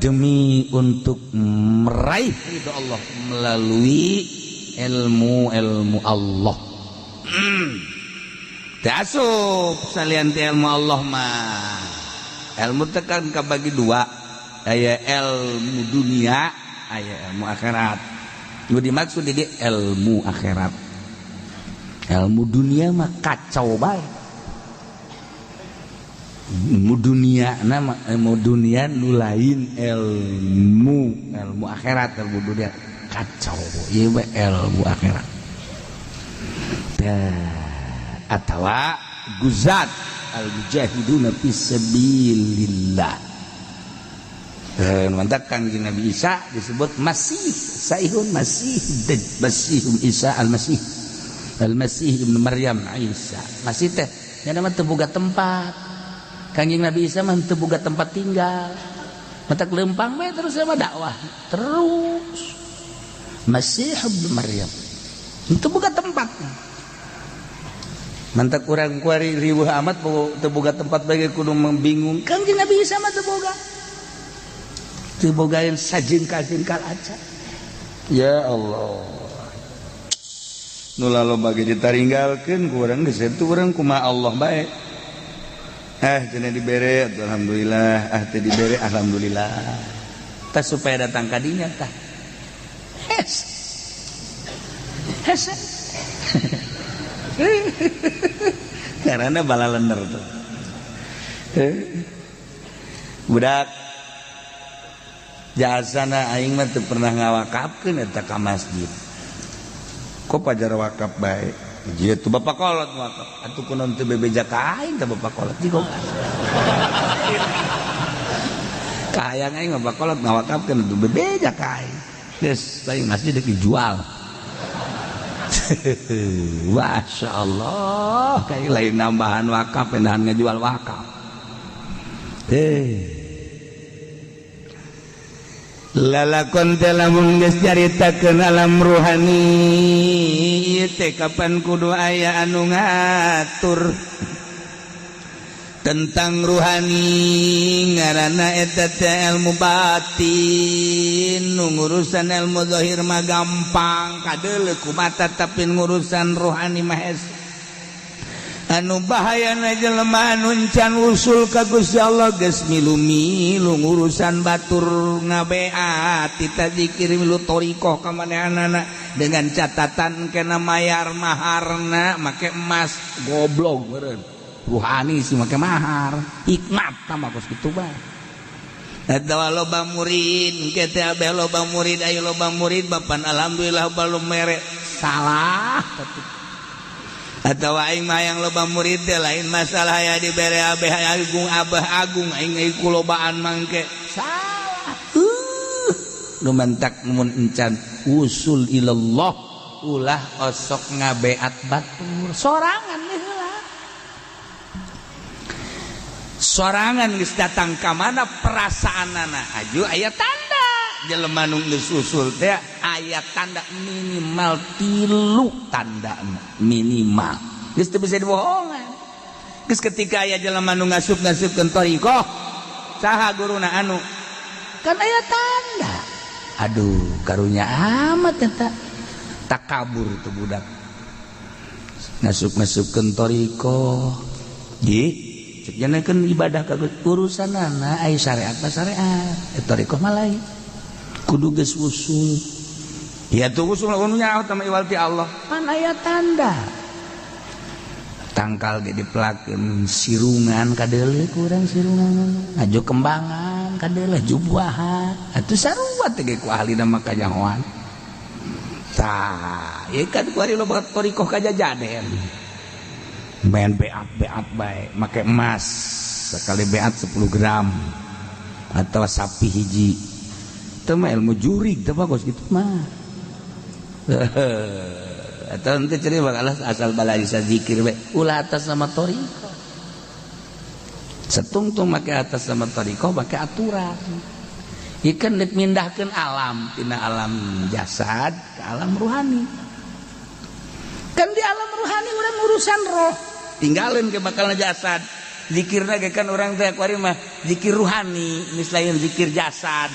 demi untuk meraih ridho Allah melalui ilmu-ilmu Allah. Teu asup salian ti ilmu Allah mah. Ilmu teh kan kabagi dua, aya ilmu dunia, aya ilmu akhirat. Nu dimaksud di ilmu akhirat. Ilmu dunia mah kacau bae. Ilmu dunia nama ilmu dunia nu lain ilmu ilmu akhirat, ilmu dunia kacau ieu mah ilmu akhirat. Atawa guzat al-mujahiduna fi sabilillah. Mantap Kangjeng Nabi Isa disebut Masih, Saihun Masih, Masih Isa Al-Masih. Al-Masih Ibnu Maryam Isa. Masih teh nya mah teu boga tempat. Kangjeng Nabi Isa mah teu boga tempat tinggal. Matak lempang bae terus sama dakwah terus. Masih Ibnu Maryam. Teu boga tempat. Mantak urang kuari riweuh amat teu boga tempat bae kudu membingung. Kangjeng Nabi Isa mah teu boga. Teu bogaeun sajengkal-jengkal acan. Ya Allah. Nu laloba ge ditaringgalkeun ku urang geus eta urang kumaha Allah bae. Cenah dibere alhamdulillah, teu dibere alhamdulillah. Tah supaya datang ka dinya tah. Hes. Hes. Karena balalender tuh. Budak jasana aing mah teu pernah ngawakafkeun eta ka masjid. Kok pajar wakaf bae? Ieu tuh bapak kolot wakaf. Atuh kunaon teu bebeja ka aing teh bapak kolot jigong. Kahayang aing mah bapak kolot ngawakafkeun atuh bebeja ka aing. Geus aing masjid deuk dijual. Masya Allah, kayak lain nambahan wakaf, pindahan ngejual wakaf. Lalakon teh lamun geus caritakeun alam ruhani ieu teh kapan kudu aya anu ngatur tentang ruhani ngaranna eta teh ilmu batin. Nu ngurusan ilmu zahir mah gampang kadeuleu ku mata, tapi ngurusan ruhani mah hese. Anu bahayana jelema anu can usul ka Gusti Allah geus milu-milu ngurusan batur ngabeat tita zikir milu thoriqoh ka manehanana dengan catatan kena mayar maharna make emas. Goblok meureun ruhani sih make mahar hikmat tambah kos kitu bae. Eta loba murid engke teh abeh loba murid aya loba murid bapan alhamdulillah balum mere salah tetep. Atau aing mah yang loba murid teh lain masalah ya dibere abeh agung abah agung aing ku lobaan mangke salah. Nu mantak mun encan usul ilallah ulah osok ngabeat batur sorangan heula. Sorangan geus datang ka mana perasaanana aju aya tanda jelema nu geus usul teh aya tanda minimal 3 tanda minimal geus teu bisa dibohongan. Geus ketika aya jelema nu ngasup-ngasupkeun thoriqoh saha guruna anu kan aya tanda aduh karunya amat eta takabur tuh budak ngasup-ngasupkeun thoriqoh ji cek ibadah ka urusanana aya syariat mah syariat thoriqoh mah lain kudu geus usul ya tuh usul anu nyaho tama iwal ti Allah pan aya tanda tangkal ge dipelakeun sirungan kadeuleu kurang sirungan aju kembangan kadeuleu jubuahan atuh sarua teh ge ku ahlina mah kanyahoan. Tah ieu kan ku ari loba thoriqoh kajajaden main beat-beat bae make emas sekali beat 10 gram atau sapi hiji teu mah ilmu jurig teu bagus gitu mah. Atau nanti cerita bakal asal balai zikir bae ulah atas nama thoriqoh setungtung make atas nama thoriqoh make aturan ikan dek mindahkeun alam tina alam jasad ke alam ruhani. Kan di alam ruhani urang urusan roh tinggalin ke bakal jasad zikirna ge kan urang teh kuari mah zikir ruhani geus lain zikir jasad.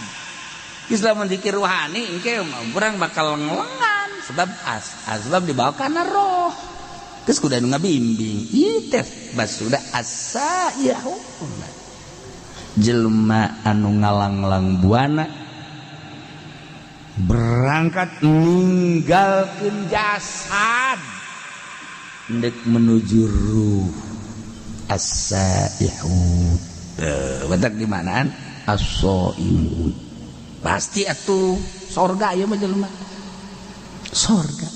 Geus lamun zikir ruhani engke urang bakal ngelengan sebab asbab dibawa kana roh geus kudu anu ngabimbing ieu teh basuda asa-yahu jelema anu ngalanglang buana berangkat ninggalkeun jasad ndek menuju ruh as-saihun. Batak di manaan as-saimun pasti atuh sorga ieu mah jelema sorga.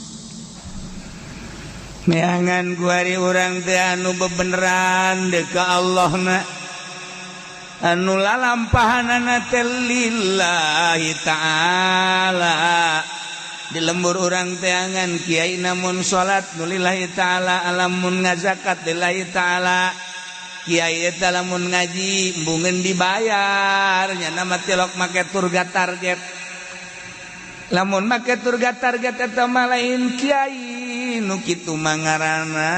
Neangan kuari urang teh anu bebeneran deuk ka Allahna anu lalampahanana teh lillahi ta'ala. Di lembur urang teangan kiai namun salat nu lillahi ta'ala alamun ngazakat lillahi ta'ala kiai eta lamun ngaji embungeun dibayar nya mah tilok make turga target. Lamun make turga target eta mah lain kiai nu kitu mah ngaranna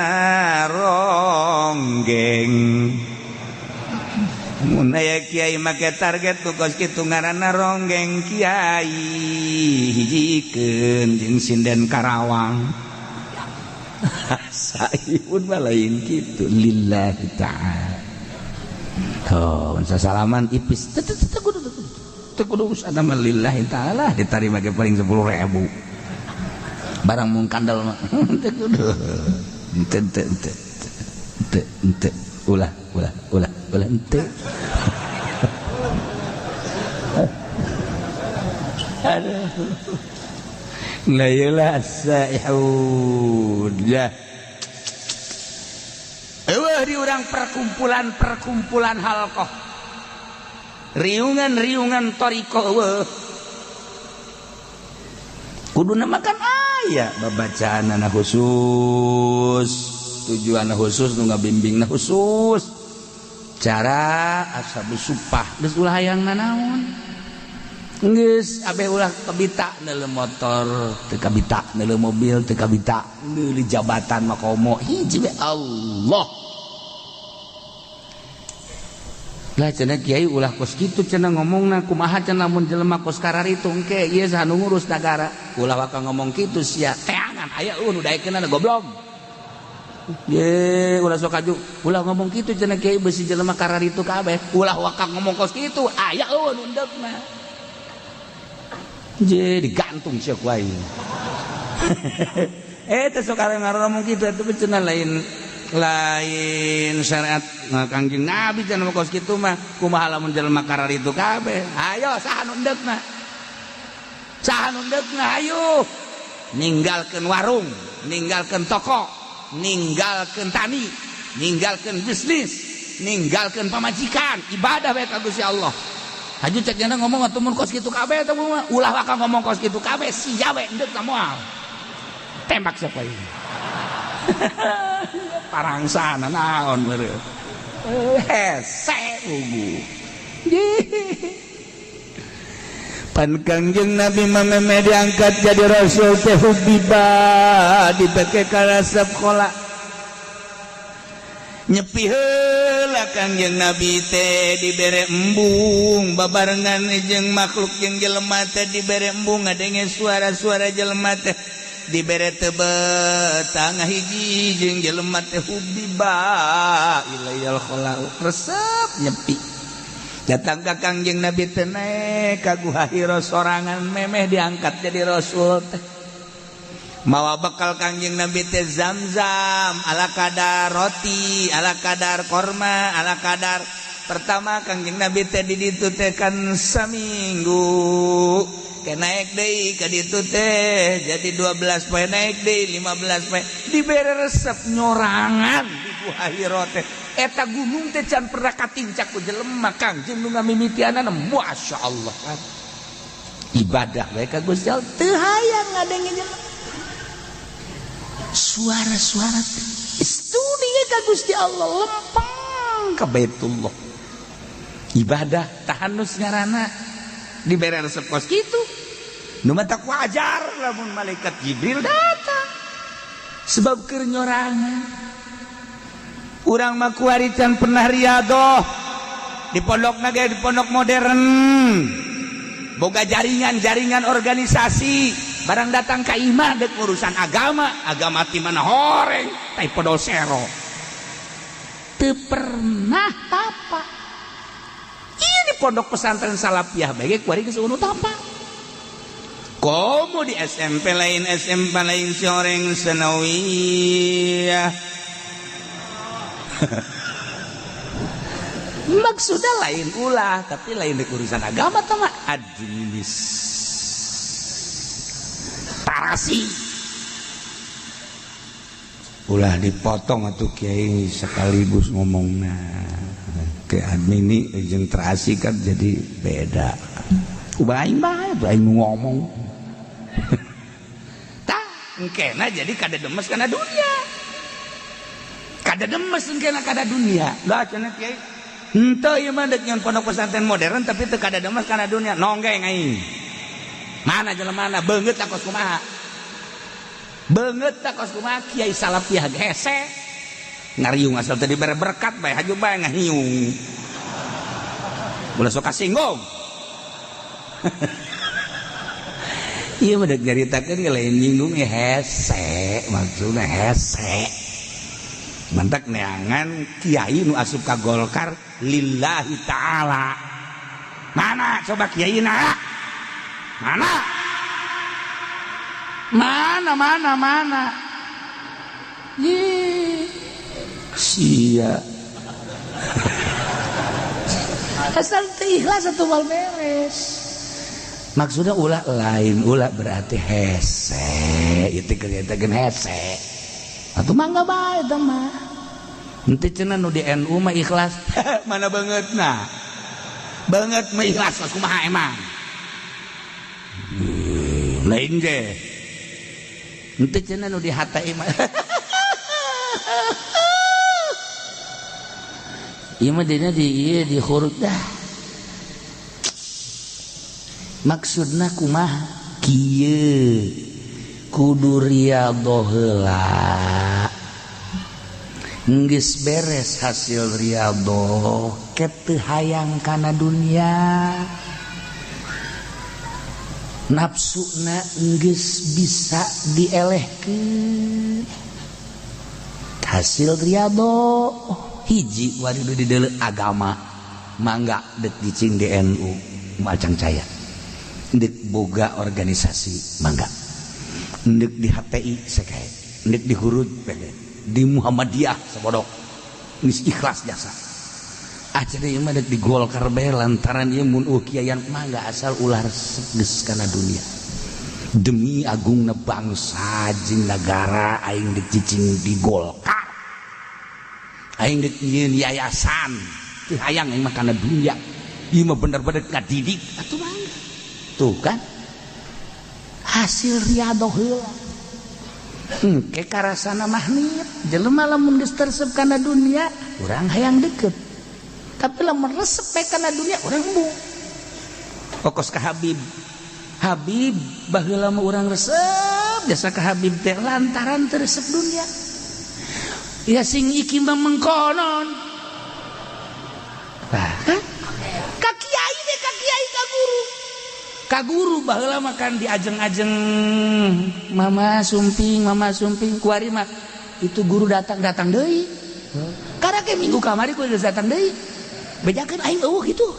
ronggeng. Mun aya kiai make target tuh kos kitu ngaranna ronggeng kiai hijikeun jeung sinden Karawang. Saipun mah lain kitu lillahi ta'ala. Tuh, sasalaman ipis teu teu kudu teu kudu urusan mah lillahi ta'ala ditarima ge paling 10.000. Barang mung kandel mah teu kudu. Teu teu teu teu teu ulah ulah ulah ulah henteu. Aduh. La ilaha saihun. Ya. Eueuh di urang perkumpulan-perkumpulan halqah. Riungan-riungan thariqah eueuh. Kuduna makan aya babacaanana khusus, tujuanna khusus, nu ngabimbingna khusus. Cara ashabus supah geus ulah hayang nanaon. Geus abeh ulah kabita neuleuh motor, teu kabita neuleuh mobil, teu kabita neuleuh jabatan mah komo hiji we Allah. Lah cenah kiai ulah kos kitu cenah ngomongna kumaha cenah mun jelema kos kararitu engke ieu saha nu ngurus nagara. Ulah waka ngomong kitu sia teangan aya eueuh nu daekeunana goblok. Ye ulah sok aju ulah ngomong kitu cenah kiai beusi jelema kararitu kabeh. Ulah waka ngomong kos kitu aya eueuh nu endeukna. Je digantung sia ku aing. Teh sok ngomong kitu atuh cenah lain lain syariat Kangjeng Nabi cenah kos kitu mah kumaha lamun jelema kararitu kabeh. Ayo saha nu endeukna? Saha nu endeukna ayo. Ninggalkeun warung, ninggalkeun toko, ninggalkeun tani, ninggalkeun bisnis, ninggalkeun pamajikan, ibadah bae ka Gusti Allah. Haju cek jana ngomong atuh mun kos kitu kabeh teh ulah waka ngomong kos kitu kabeh sia we endeuk moal. Tembak siapa ini? Parangsana naon meureun. Hese ugu. Pan Kangjeng Nabi mah diangkat jadi rasul teh hubiba dipake karasep khola. Nyepi heula Kangjeng Nabi teh dibere embung babarengan jeung makhluk jeung jelema teh dibere embung ngadenge suara-suara jelema teh dibere tebet tangah hiji jeung jelema teh hubiba ilayal khala resep nyepi datang ka Kangjeng Nabi teh naek ka Guha Hira sorangan memeh diangkat jadi rasul teh mawa bekal Kangjeng Nabi teh zam-zam ala kadar roti ala kadar korma ala kadar pertama Kangjeng Nabi teh di ditu teh kan saminggu ke naik deui ka ditu teh jadi 12 poe naik deui 15 poe dibere resep nyorangan di Guha Hira teh eta gunung teh can pernah katincak ku jelema Kangjeng nu ngamimitianana masyaallah kan ibadah bae ka Gusti Allah teu hayang ngadenge jelema suara-suara studi ka Gusti Allah lempeng ka Baitullah ibadah tahanus ngaranna dibere resep kos kitu nu matak wajar lamun malaikat Jibril datang sebab keur nyorangan urang mah kuari can pernah riadoh di pondokna ge di pondok modern boga jaringan-jaringan organisasi barang datang ka imah dek urusan agama agama ti mana horeng tai podol sero teu pernah tapa. Ieu di pondok pesantren Salafiyah bae ge kuari geus eueuh tapa. Komo di SMP lain SMP lain si horeng sanawiyah. Maksudnya lain ulah tapi lain dek urusan agama tah mah administrasi. Ulah dipotong atuh kiai sekaligus ngomongna ke admini jeung terasi kan jadi beda. Ubah aing bae tuh aing ngomong. Tah engkena jadi kada demes kana dunia. Kada demes engkena kada dunia. Lah cenah kiai henteu ieu mah deuk nyeun pondok pesantren modern tapi teu kada demes kana dunia. Nonggeng aing. Mana jelemana beungeut kos kumaha? Beungeut kos kumaha kiai Salafiyah hese. Ngariung asal tadi bere berkat bae haju bae ngahiung. Ulah sok kasinggung. Ieu mah deuk nyaritakeun lain nyinggung hese, maksudna hese. Mantak neangan kiai nu asup ka Golkar lillahi ta'ala. Mana coba kiai na? Mana? Mana mana mana? Ih. Sia. Asal teu ikhlas atuh moal beres. Maksudnya ulah lain ulah berarti hese itu kelihatan hese atuh mangga bae eta mah. Henteu cenah nu di NU mah ikhlas. Mana banget nah. Banget mah ikhlas kumaha emang. Lain ge. Henteu cenah nu di HTI mah. Ieu mah dina di ieu di huruf dah. Maksudna kumaha kieu kudu riyadhoh heula geus beres hasil riyadhoh ke teu hayang kana dunia nafsuna geus bisa dielehkeun hasil riyadhoh hiji wari nu dideuleu agama mangga deuk cicing di NU macang caya ndek boga organisasi mangga ndek di HTI sekae ndek di Hurud di Muhammadiyah sabodok geus ikhlas jasa ah cenah ieu mah dek di Golkar bae lantaran ieu mun kiaian mangga asal ulah resep geus kana dunia demi agungna bangsa jeung nagara aing dek cicing di Golkar aing dek nyieun yayasan teu hayang aing mah kana dunia ieu mah bener-bener ngadidik atuh mangga. Tuh kan hasil riyadhoh heula ke karasana mahnit jelema lamun geus teresep kana dunia urang hayang deket tapi lamun resep bae kana dunia urang embung kokos ka Habib Habib baheula mah urang resep jasa ka Habib teh lantaran teu resep dunia ya sing iki mah mengkonon tah kan ka kiai teh ka kiai ka guru ka guru baheula mah kan diajeng-ajeng mama sumping kuari mah itu guru datang-datang deui karena ke minggu kamari kudu datang deui bejakeun aing eueuh kitu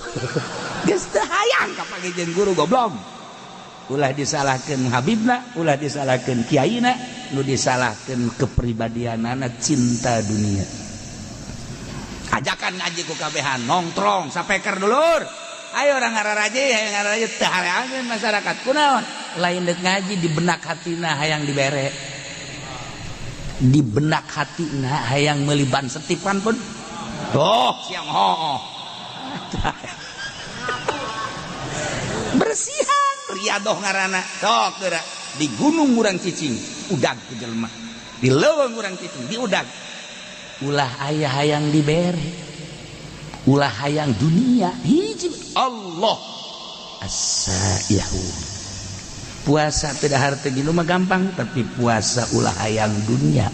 geus teu hayang ka panggih jeung guru goblok ulah disalahkeun habibna ulah disalahkeun kiaina nu disalahkeun kepribadianana cinta dunia ajakan ngaji ku kabehan nongtrong sapeker dulur ayo orang ngararaje ayo ngararaje teu hareangeun masyarakat kunaon lain deuk ngaji di benak hatina hayang dibere di benak hatina hayang meuli ban setipan pun oh siang hooh bersihan riadoh ngaranna sok geura di gunung urang cicing udag ku jelema di leuweung urang cicing diudag ulah aya hayang dibere ulah hayang dunia hiji Allah as-saihu puasa tidak harta gini mah gampang tapi puasa ulah hayang dunia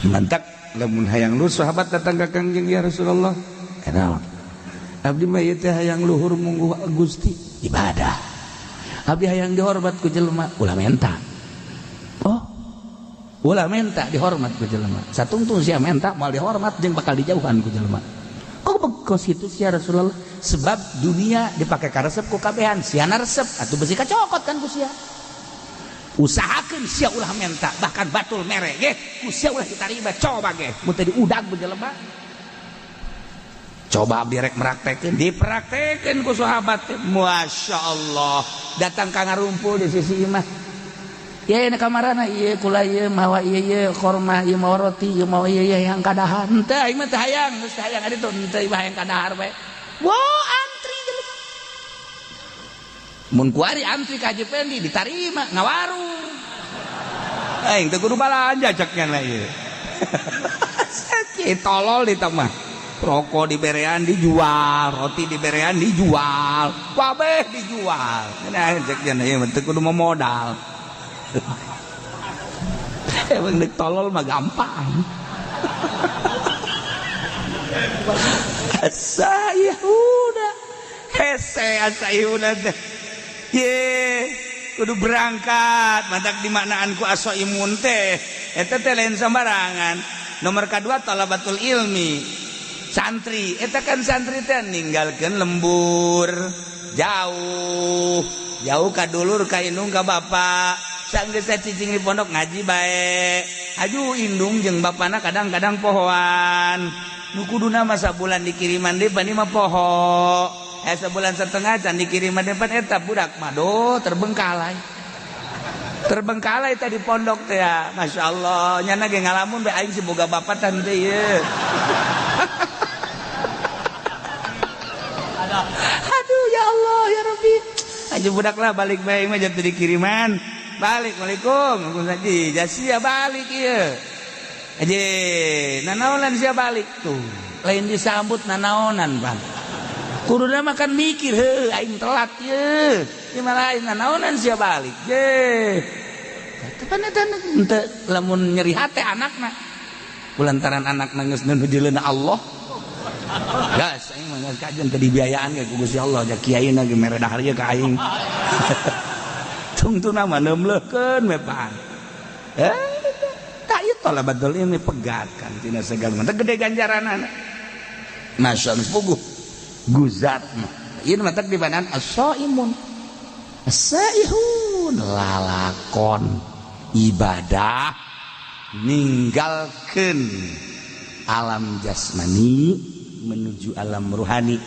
mantap lamun hayang luhur sahabat datang ka Kangjeng ya Rasulullah naon abdi mah ieu teh hayang luhur mungguh Gusti ibadah abdi hayang dihormat ku jelema ulah menta oh ulah menta dihormat ku jelema satungtung sia menta moal dihormat jeung bakal dijauhan ku jelema kok bekos kitu sia Rasulullah sebab dunia dipake karesep ku kabehan siana resep atuh besi kacokot kan ku sia usahakeun sia ulah menta bahkan batul mere ge ku sia ulah ditarima coba ge mun teu diudag ku jelema coba abdi rek meraktekeun dipraktekeun ku sahabat Masya Allah datang ka ngarumpul di sisi imah ya ini kamarana ieu kula ieu mawa ieu ieu korma ieu mawa roti ieu mawa ieu yang kadahar henteu aing mah teu hayang geus teu hayang aditu henteu ieu hayang kadahar bae wah antri jelema mun kuari antri ka Haji Pendi ditarima ngawarung aing teu kudu balanja cek nya ieu sakit tolol di mah rokok diberean dijual roti diberean dijual kabeh dijual nah cek nya ieu mah teu kudu modal emang dek tolol mah gampang asayuna hese asayuna teh ye kudu berangkat mantak dimaknaan ku asoimun teh eta teh lain sembarangan nomor kedua talabatul ilmi santri eta kan santri teh ninggalkeun lembur jauh jauh ka dulur ka indung ka bapak sanggeus cicing di pondok ngaji bae aju indung jeung bapana kadang-kadang pohoan Nu kuduna mah sabulan dikiriman deui pan mah poho. Sebulan setengah can dikiriman deui pan eta budak mah do terbengkalai. Terbengkalai tadi pondok teh ya. Masya Allah, nyana ge ngalamun bae aing si boga bapak tan teh ieu. Aduh ya Allah ya Rabbi. Aja budak lah balik bae mah jadi dikiriman. Balik, waalaikum. Waalaikumsalam. Jasia balik ieu. Aje, nanaonan sia balik tuh. Lain disambut nanaonan, Bang. Kuduna mah kan mikir, heuh aing telat ieu. Ieu mah lain nanaonan sia balik. Je. Tepan eta henteu lamun nyeri hate anakna. Kulantaran anakna geus nuju Allah. Gas aing mah geus kajen teu dibiayaan ge ku Gusti Allah, ja kiaina ge mere dahar ieu ka aing. Tungtuna mah neumleukeun we pan. Tak ieu talabatul ilmi pegat kan tina segala mah gede ganjaranana. Masya Allah puguh guzat mah. Ieu mah teh dibanan as-saimun. As-saihun lalakon ibadah ninggalkeun alam jasmani menuju alam ruhani.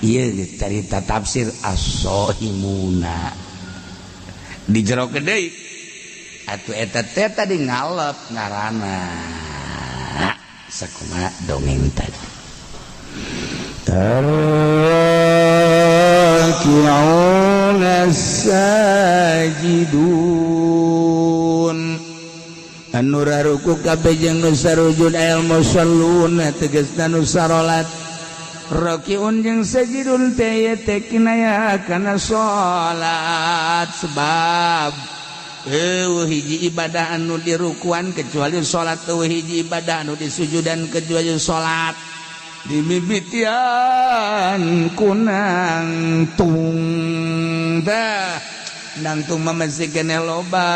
Ieu carita tafsir as-saimuna. Di jero deui atuh eta teh tadi ngalep ngaranna sakumaha dongeng tadi. Tarki'una sajidun anu raruku kabeh jeung nu sarujud al musalluna tegasna nu sarolat. Rakiun jeung sajidun teh teh kinaya kana salat sebab eueuh hiji ibadah anu dirukuan kecuali salat, eueuh hiji ibadah anu disujudan kecuali salat. Dimimitian kunang tung tah nangtung mah masih keneh loba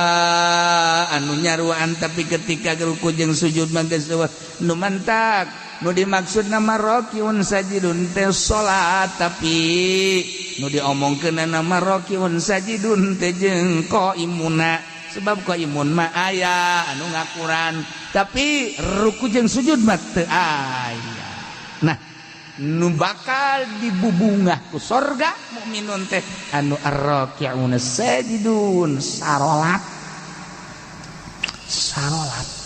anu nyaruan tapi ketika ruku jeung sujud mah geus eueuh nu mantak. Nu dimaksud nama rokiun sajidun teh salat tapi nu diomongkeun nama rokiun sajidun teh jeung qaimuna sebab qaimun mah aya anu ngakuran tapi ruku jeung sujud mah teu aya. Nah nu bakal dibubungah ku sorga mukminun teh anu arraki'una sajidun sarolat sarolat.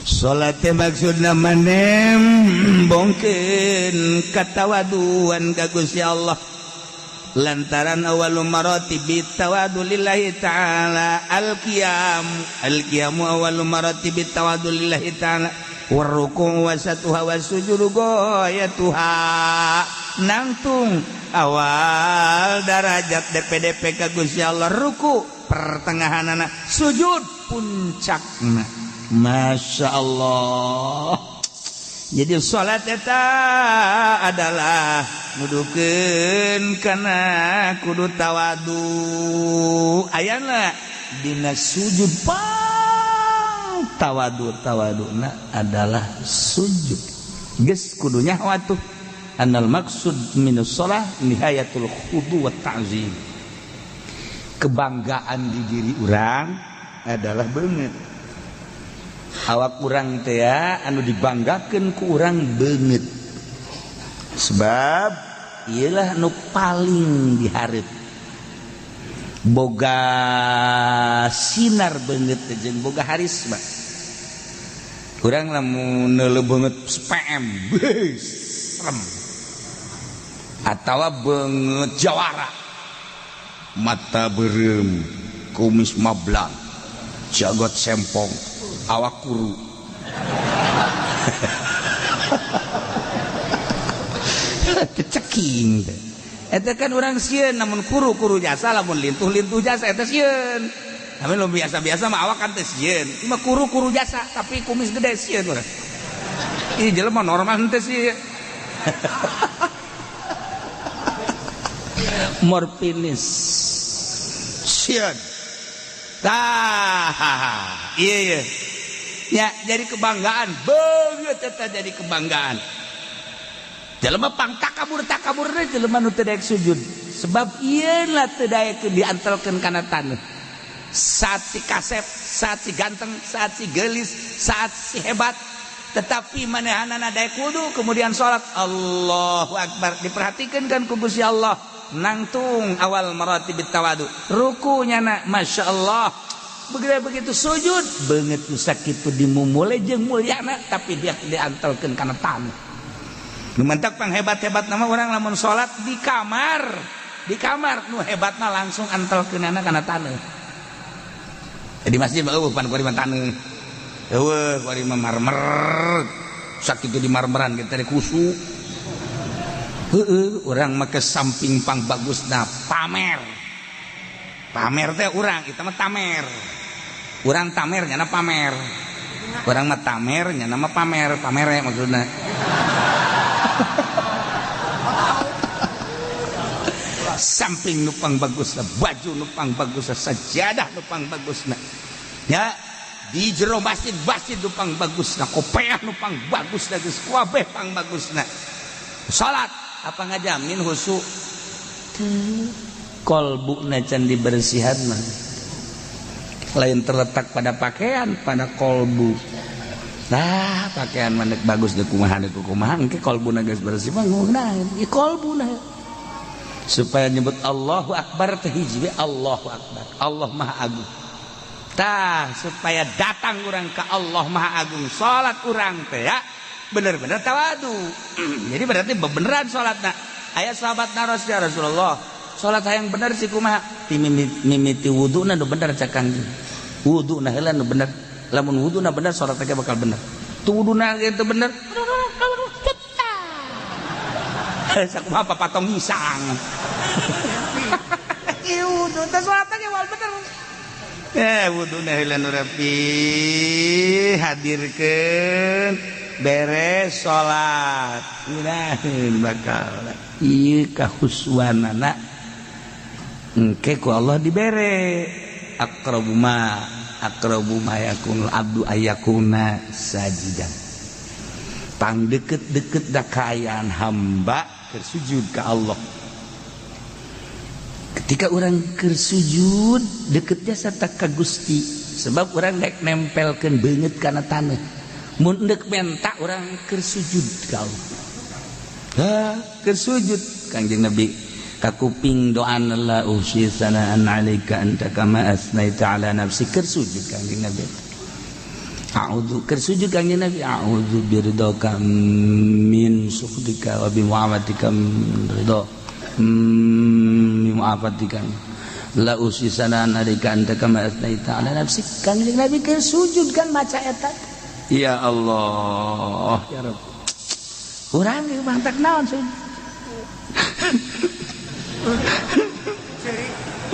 Salat teh maksudna manembongkeun katawaduan ka Gusti Allah lantaran awwalu maratibi tawadu lillahi ta'ala al-qiyam al-qiyamu awwalu maratibi tawadu lillahi ta'ala warruku' wasatuha wasujudu goyatuha. Nangtung awal darajat DPDP ka Gusti Allah ruku pertengahanana sujud puncakna. Masya Allah. Jadi salat eta adalah nudukeun kana kudu tawadu. Ayana dina sujud pang tawadu tawaduna adalah sujud. Geus kudu nyaho atuh anal maksud minus shalah nihayatul khudu wa ta'zim. Kebanggaan di diri urang adalah beungeut. Awak urang teh anu dibanggakeun ku urang beungeut. Sebab ieulah nu paling dihareup. Boga sinar beungeut teh jeung boga harisma. Urang lamun neuleuh beungeut PM, beuh, serem. Atawa beungeut jawara. Mata beureum, kumis mablang, jagot sempong, awak kuru. Teceking teh. Eta kan urang sieun namun kuru-kuru jasa lamun lintuh-lintuh jasa eta sieun. Tapi lu biasa-biasa mah awak kan teh sieun. Ieu mah kuru-kuru jasa tapi kumis gede sieun urang. Ih jelema normal henteu sih. Morfinis. Sieun. Tah, iya iya. Ya, jadi kebanggaan, beungeut eta jadi kebanggaan. Jelema pang takabur teh jelema nu teu daek sujud. Sebab ieu lah teu daek diantelkeun kana taneuh. Saat si kasep, saat si ganteng, saat si geulis, saat si hebat, Tetapi manehanana daek wudu kemudian salat Allahu akbar diperhatikan kan ku Gusti Allah nangtung awal maratibit tawadu rukunya na Masya Allah begitu sujud beungeut nu sakitu dimumule jeung mulyana tapi dia diantelkeun kana taneuh. Nu mantak panghebat-hebat nama orang lamun salat di kamar nu hebatna langsung antelkeunana kana taneuh. Di masjid mah eueuh pan kuari mah taneuh. Eueuh kuari mah marmer. Sakitu di marmeran kita teh kusu. Heueuh urang mah ke samping pang bagusna pamer. Pamer teh urang, itu mah tamer. Urang tamer nyana pamer. Urang mah tamer nyana mah pamer, pamere maksudna. Samping nupang bagusna, baju nupang bagusna, sajadah nupang bagusna. Ya, di jero masjid masjid nupang bagusna, kopeah nupang bagusna, geus kabeh pang bagusna. Salat apa ngajamin khusyuk? Kolbuna can dibersihan mah. Lain terletak pada pakaian, pada kolbu. Nah, pakaian mah bagus deuk kumaha deuk kumaha engke kolbuna geus bersih mah ngeunaheun. Ieu kolbuna. Supaya nyebut Allahu Akbar teh hiji we Allahu Akbar. Allah Maha Agung. Tah, supaya datang urang ka Allah Maha Agung, salat urang teh ya bener-bener tawadu. Jadi berarti bebeneran salatna. Aya sahabat naros ya Rasulullah, salat hayang bener sih kumaha? Mimiti wuduna nu bener cak Kangjeng. Wuduna heula nu bener. Lamun wuduna bener salat teh bakal bener. Tu wuduna ge teu bener. Sakumaha papatong hisang. Ieu wudu teh salat ge moal bener. Wuduna heula nu rapi hadirkeun beres salat. Ngeunaheun bakal ieu kahuswanana engke ku Allah dibere aqrabu ma yakunul abdu ayakuna sajidan. Pang deket-deket da kaayaan hamba keur sujud ka Allah. Ketika orang keur sujud deket jasa tak ka Gusti, sebab orang daek nempelkeun beungeut kana taneuh. Mun deuk menta orang keur sujud ka Allah. Ha, keur sujud Kangjeng Nabi kakuping doan la usi sanaan alaika anta kama asnaita ala nafsi keur sujud Kangjeng Nabi. A'udzu keur sujud Kangjeng Nabi a'udzu biridhaka min sukhtika wa bi mu'afatika min ridha min mu'afatika la usi sanaan alaika anta kama asnaita ala nafsi. Kangjeng Nabi keur sujud kan maca eta. Ya Allah ya Rabb. Urang ge mantak naon sujud.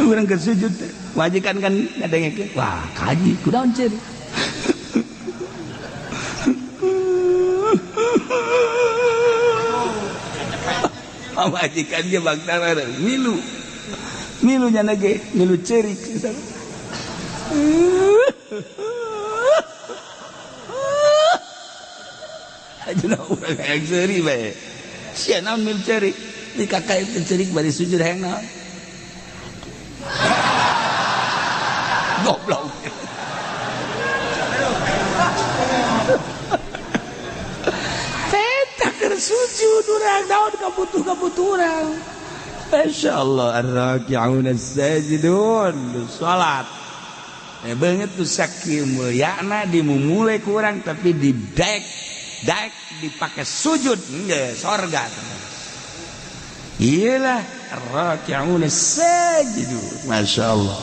Urang keur sujud majikan kan ngadengekeun wah kaji kunaon ceurik. Majikan ge bangtara milu. Milu nya ge milu ceurik. Ajuna urang hayang ceurik bae. Sia naon milu ceurik? Di kakak itu cerik bari sujud hayang naon? Goblok. Teta keur sujud urang naon kabutuh-kabutuh urang. Masyaallah ar-raki'un as-sajidun salat. Beungeut tu sakieu mulyana dimumule ku urang tapi didek daek dipake sujud geus sorga. Iyalah ar-raki'un as-sajidun. Masyaallah.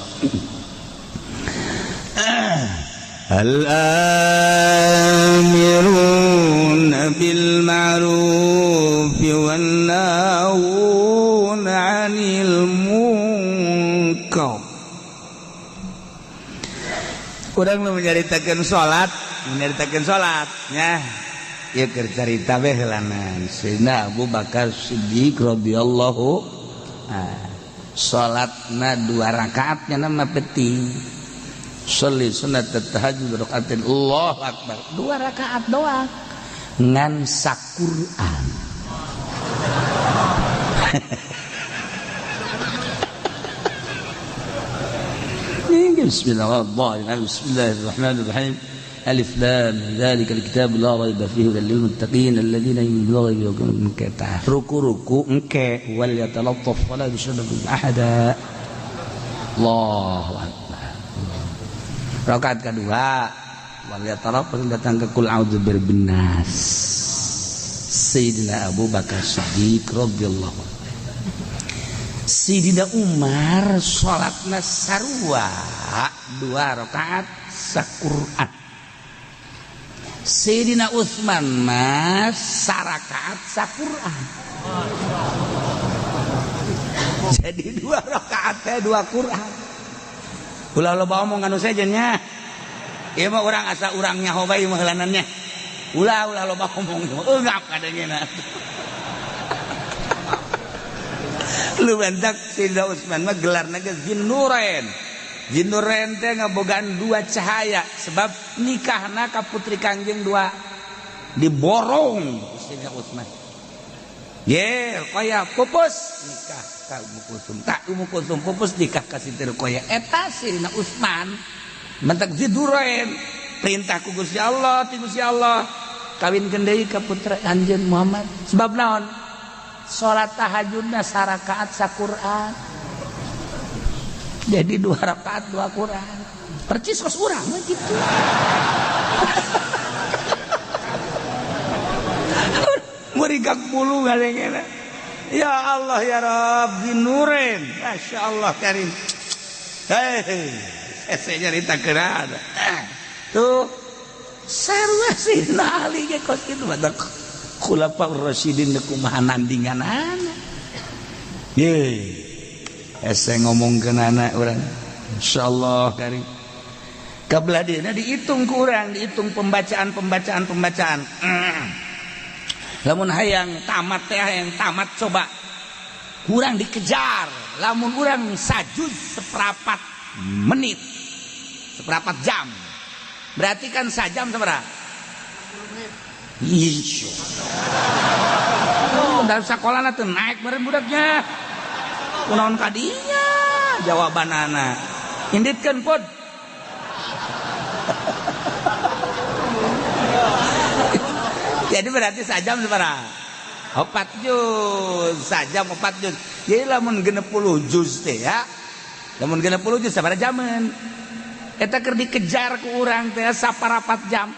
Al-amiruna bil ma'ruf wan nahuna 'anil munkar. Urang nu menyaritakeun salat nya. Ieu keur carita we heulanan. Sayyidina Abu Bakar Siddiq radhiyallahu salatna 2 rakaat nya mah penting. Sholli sunat tahajud rakaatin Allahu akbar. 2 rakaat doang ngan saquran. Bismillahirrahmanirrahim. Bismillahirrahmanirrahim. Alif lam dzalikal kitab la raiba fihi hudal lil muttaqin alladzina yu'minuna bil ghaibi wa yuqimuna ruku-ruku engke wal yatalattaf wala yushriku ahada. Allahu akbar. Rakaat kedua wal yatalattaf datang ke kul a'udzu birabbin nas. Sayyidina Abu Bakar Siddiq radhiyallahu anhu. Sayyidina Umar salatna sarua 2 rakaat saquran. Sayyidina Utsman mah sarakaat saquran. Jadi 2 rakaat teh 2 Quran. Ulah loba omong anu sejennya. Ieu mah urang asa urang nyaho bae mah heulanannya. Ulah ulah loba omong eungap kadengena. Lu bentak Sayyidina Utsman mah gelarna ge Zinnurain. Zinnurain teh ngabogaan 2 cahaya sebab nikahna ka putri Kangjeng 2 diborong Sayyidina Utsman. Ye, Ruqayyah pupus nikah ka Ummu Kulsum. Tak Ummu Kulsum pupus nikah ka Siti Ruqayyah. Eta Sayyidina Utsman mentak Zinnurain perintah ku Gusti Allah, ti Gusti Allah kawinkeun deui ka putra anjeun Muhammad. Sebab naon? Salat tahajudna sarakaat saquran. Jadi 2 rakaat 2 Quran. Percis kos urang mah kitu. Murigak bulu ngalengena. Ya Allah ya Rabb Zinnurain. Masyaallah karim. Hei, hese nyarita keun. Tuh sarua Sayyidina Ali ge kos kitu badak. Khulafaur Rasyidin kumaha nandinganana. Ye. Hese ngomongkeun anak urang. Insyaallah karim. Kabelah dieuna dihitung ku urang, dihitung pembacaan-pembacaan pembacaan. Lamun hayang tamat teh hayang tamat coba. Kurang dikejar. Lamun urang sajuz seperempat menit. Seperempat jam. Berarti kan sajam sabaraha? 10 menit. Ih. Dalam sekolah teh naik meureun budaknya. Kunaon kadinya jawabanana. Inditkeun pod. Jadi berarti sajam sabaraha? 4 juz, sajam 4 juz. Jadi lamun 60 juz teh ya. Lamun 60 juz sabaraha jaman? Eta keur dikejar ku urang teh saparapat jam.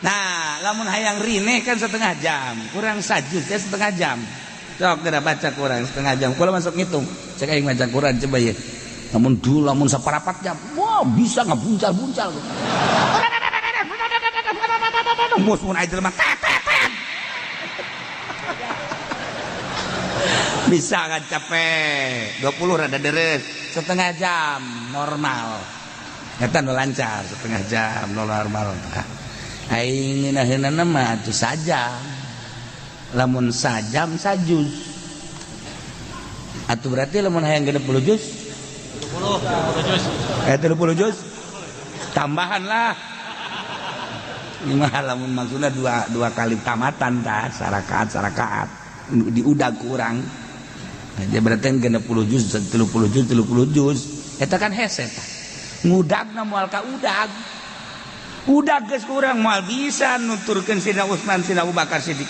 Nah, lamun hayang rineh kan setengah jam, kurang sajuz teh setengah jam. Sok geura baca kurang setengah jam. Kula masuk ngitung. Cek aing maca Quran coba ye. Lamun dulu lamun saparapat jam, wah bisa ngabuncal-buncal. Mus mun aya jelema tet tet. Bisa kan capek. 20 rada deres, setengah jam normal. Eta nu lancar setengah jam normal. Aing ngeunaheunana mah atuh sajam. Lamun sajam sajuz. Atuh berarti lamun hayang 60 juz 30 juz. 30 juz. Tambahan lah. Ini mah lamun maksudna dua kali tamatan tah sarakaat diudag kurang. Nah, dia berarti 60 juz 30 juz 30 juz. Eta kan hese tah. Ngudagna moal ka udag. Udag geus kurang moal bisa nuturkeun Sayyidina Utsman Sayyidina Abu Bakar Siddiq.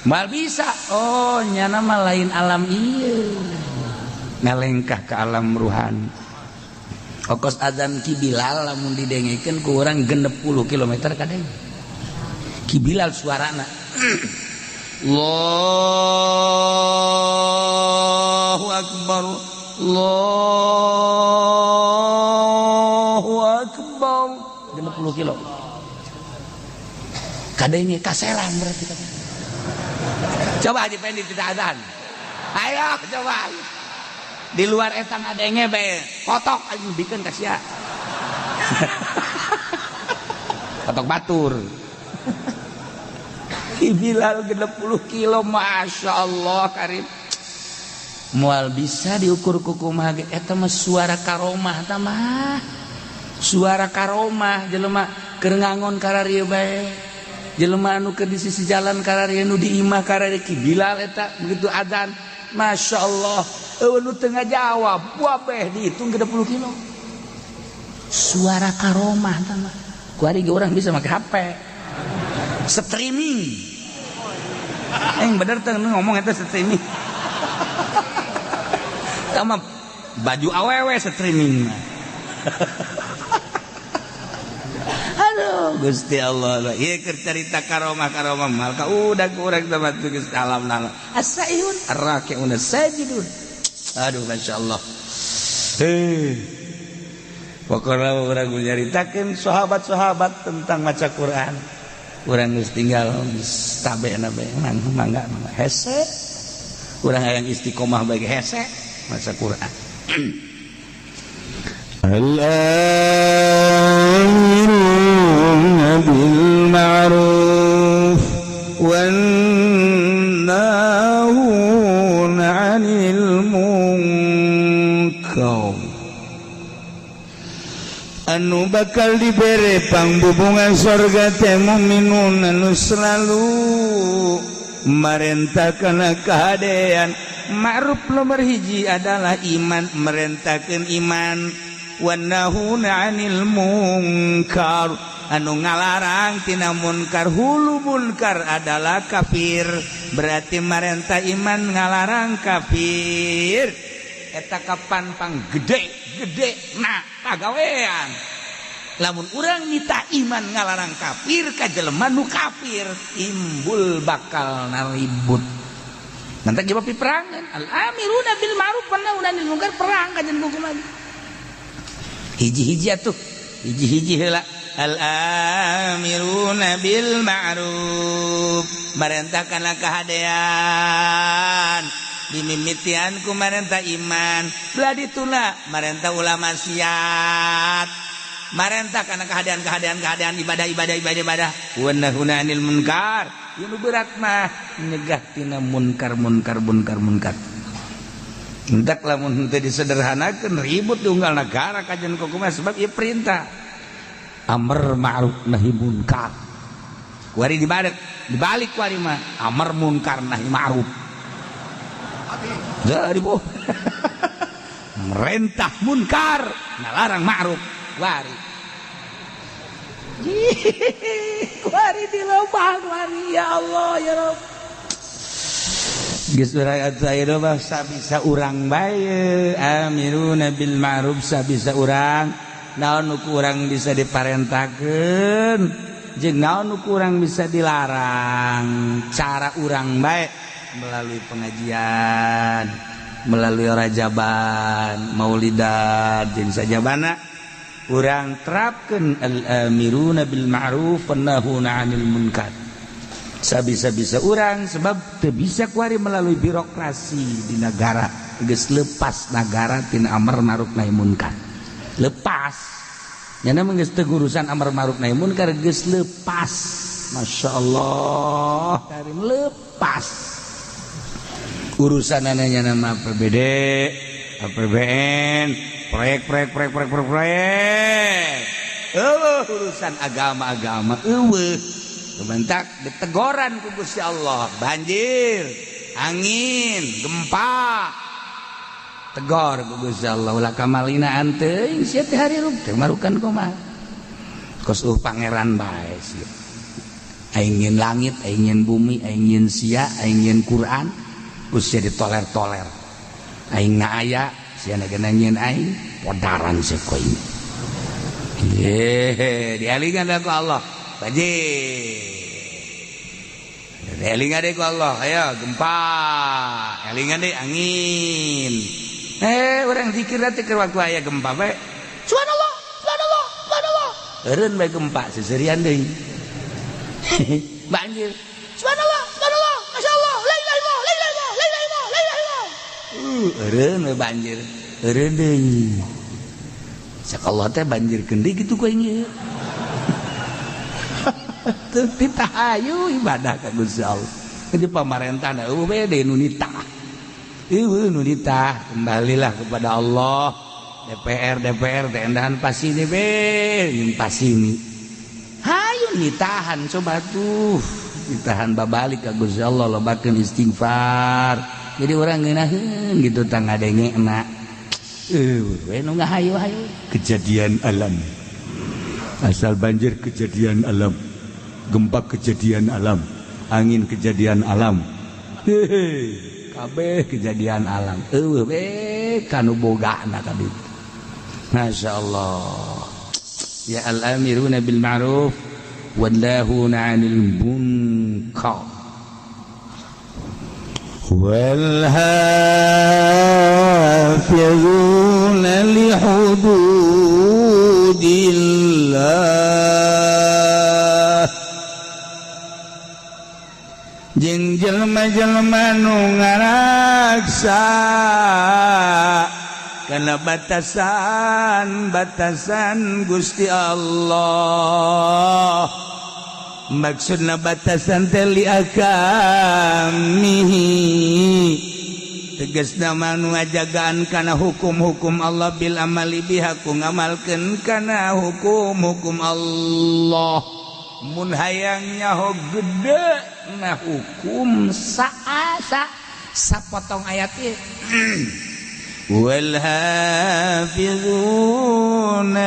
Moal bisa. Oh, nyana mah lain alam ieu. Ngalengkah ke alam ruhani. Okos azan Ki Bilal lamun didengekeun ku urang 60 km kadeng. Ki Bilal suarana. Allahu akbar. Allahu akbar. 60 kilo. Kadenge kaselan berarti kadenge. Coba Haji Pendi tidak azan. Ayo coba. Di luar eta ngadenge bae kotok aing bikeun ka sia. Kotok batur. Ki Bilal 60 kilo Masya Allah karim. Moal bisa diukur ku kumaha ge eta mah suara karomah ta mah. Suara karomah jelema keur ngangon kararieu bae. Jelema anu keur di sisi jalan kararieu nu di imah kararieu Ki Bilal eta begitu adzan Masya Allah. Nu teu ngajawab wabeh dihitung 60 kilo. Suara karomah ta mah. Kuari ge urang bisa make HP. Streaming. Yang bener teh ngomong eta streaming. Sama baju awewe streaming mah. Aduh Gusti Allah, ieu keur carita karomah-karomah mal ka udah urang teh mah geus alam nala. As-saihun ar-raki'un as-sajidun. Aduh masyaallah. Heh. Pokokna urang nyaritakeun sahabat-sahabat tentang maca Quran. Urang geus tinggal geus tabena bae mangga mangga hese. Urang hayang istiqomah bae hese maca Quran. Al-amiruna bil ma'ruf wan nahuna 'anil munkar. Anu bakal dibere pangbubungan sorga teh mukminun anu selalu marentakeun kahadean. Ma'ruf nomor hiji adalah iman, merentakeun iman. Wan nahuna 'anil munkar, anu ngalarang tina munkar. Hulu munkar adalah kafir, berarti marentah iman ngalarang kafir. Eta kapan pang gede gede nah pagawean. Lamun urang nita iman ngalarang kafir ka jelema nu kafir, timbul bakal naribut. Nanti jawab peperangan. Al-amiruna bil ma'ruf wan nahuna 'anil munkar, perang kajian hukum lagi. Hiji-hiji atuh, hiji-hiji heula. Al-amiruna bil ma'ruf, marentahkanlah kahadean. Dimimitian ku marentah iman, belah dituna marentah ulama maksiat. Marentah kana kahadean-kahadean kahadean ibadah ibadah ibadah ibadah. Wan nahuna 'anil munkar, nu berat mah nyegah tina munkar munkar munkar munkar. Hendak lamun henteu disederhanakeun ribut di unggal negara kajian kumaha, sebab ieu perintah amar ma'ruf nahi munkar. Kuari dibalik, dibalik kuari mah amar munkar nahi ma'ruf. Jadi bu merentah munkar ngalarang ma'ruf kuari. Kuari di lobang kuari, ya Allah ya Rabb. Geus urang atuh mah sabisa urang bae amiruna bil ma'ruf, sabisa urang naon nu kurang bisa diparentakeun jeung naon nu kurang bisa dilarang. Cara urang bae melalui pengajian, melalui rajaban, maulidan jeung sajabana urang terapkeun al-amiruna bil ma'ruf wan nahuna 'anil munkar. Sabisa-bisa urang, sebab teu bisa kuari melalui birokrasi di negara. Geus lepas negara tina amar ma'ruf nahi munkar. Lepas. Nyana mah geus teu urusan amar ma'ruf nahi munkar, geus lepas. Masya Allah, karim lepas. Urusanana nyana mah APBD, APBN, proyek proyek proyek proyek proyek proyek. Eueuh urusan agama-agama eueuh. Kebentak ditegoran ku Gusti Allah, banjir, angin, gempa. Tegor ku Gusti Allah, ulah kamalinaan teuing sia teh harirup teh marukan kumaha. Kos pangeran bae sia. Aing nyeun langit, aing nyeun bumi, aing nyeun sia, aing nyeun Quran, ku sia ditoler-toler. Aing na aya, sia na nyeun aing, podaran sia ku aing. Ye, dialingan ku Allah. Banjir. Elingan deh ku Allah, ayo gempa, elingan deh angin. Orang zikir nanti ke waktu aya gempa bae. Subhanallah, subhanallah, subhanallah. Eureun bae gempa seserian deui. Banjir. Subhanallah, subhanallah, masyaallah, la ilaha illallah, la ilaha illallah, la ilaha illallah, la ilaha illallah. Eureun bae banjir. Eureun deui. Cak Allah teh banjir keun deui kitu ku aing ieu. Teu ditahayu ibadah ka Gusti Allah. Jadi pamarentah eueuh bae deui nu nitah. Eueuh nu nitah, kembalilah kepada Allah. DPR DPR teh endahan pasini be, jeung pasini. Hayu nitahan coba tuh. Ditahan babalik ka Gusti Allah, lobakeun istighfar. Jadi orang ngeunaheun gitu tah ngadengena. Eueuh we nu ngahayu-hayu kejadian alam. Asal banjir kejadian alam, gempa kejadian alam, angin kejadian alam, hehe, kabeh kejadian alam. Eueuh we kanu bogana ka ditu. Masya Allah. Ya al-amiruna bil ma'ruf wan nahuna 'anil munkar. Wal hafizuna li hududillah, jeung jelema-jelema nu ngaraksa kana batasan-batasan Gusti Allah. Maksudna batasan teh li ahkamihi, tegasna mah nu ngajagaan kana hukum-hukum Allah, bil amali biha, ku ngamalkeun kana hukum-hukum Allah. Mun hayang nyaho gede na hukum saasa sapotong ayat ieu, wal hafizuna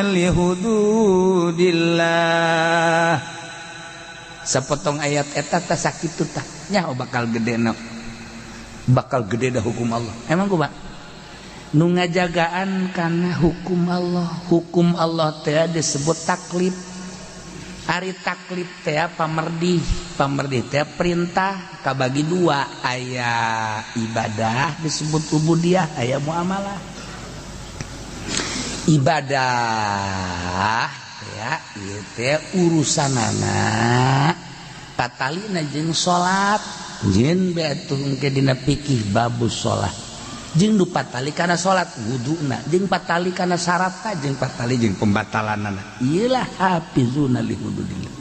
li hududillah, sapotong ayat eta tah sakitu tah nyaho bakal gede na, bakal gede dah hukum Allah. Emang kumaha nu ngajagaan kana hukum Allah? Hukum Allah teh disebut taklif. Ari taklif teh pamerdih, pamerdih teh perintah, kabagi dua, aya ibadah disebut ubudiyah, aya muamalah. Ibadah ya ieu teh urusanana patalina jeung salat, jeung bae atuh engke dina fikih babus salat, jeung nu patali kana salat wuduna, jeung patali kana syaratna, jeung patali jeung pembatalanana. Ieulah hafizuna li hududillah.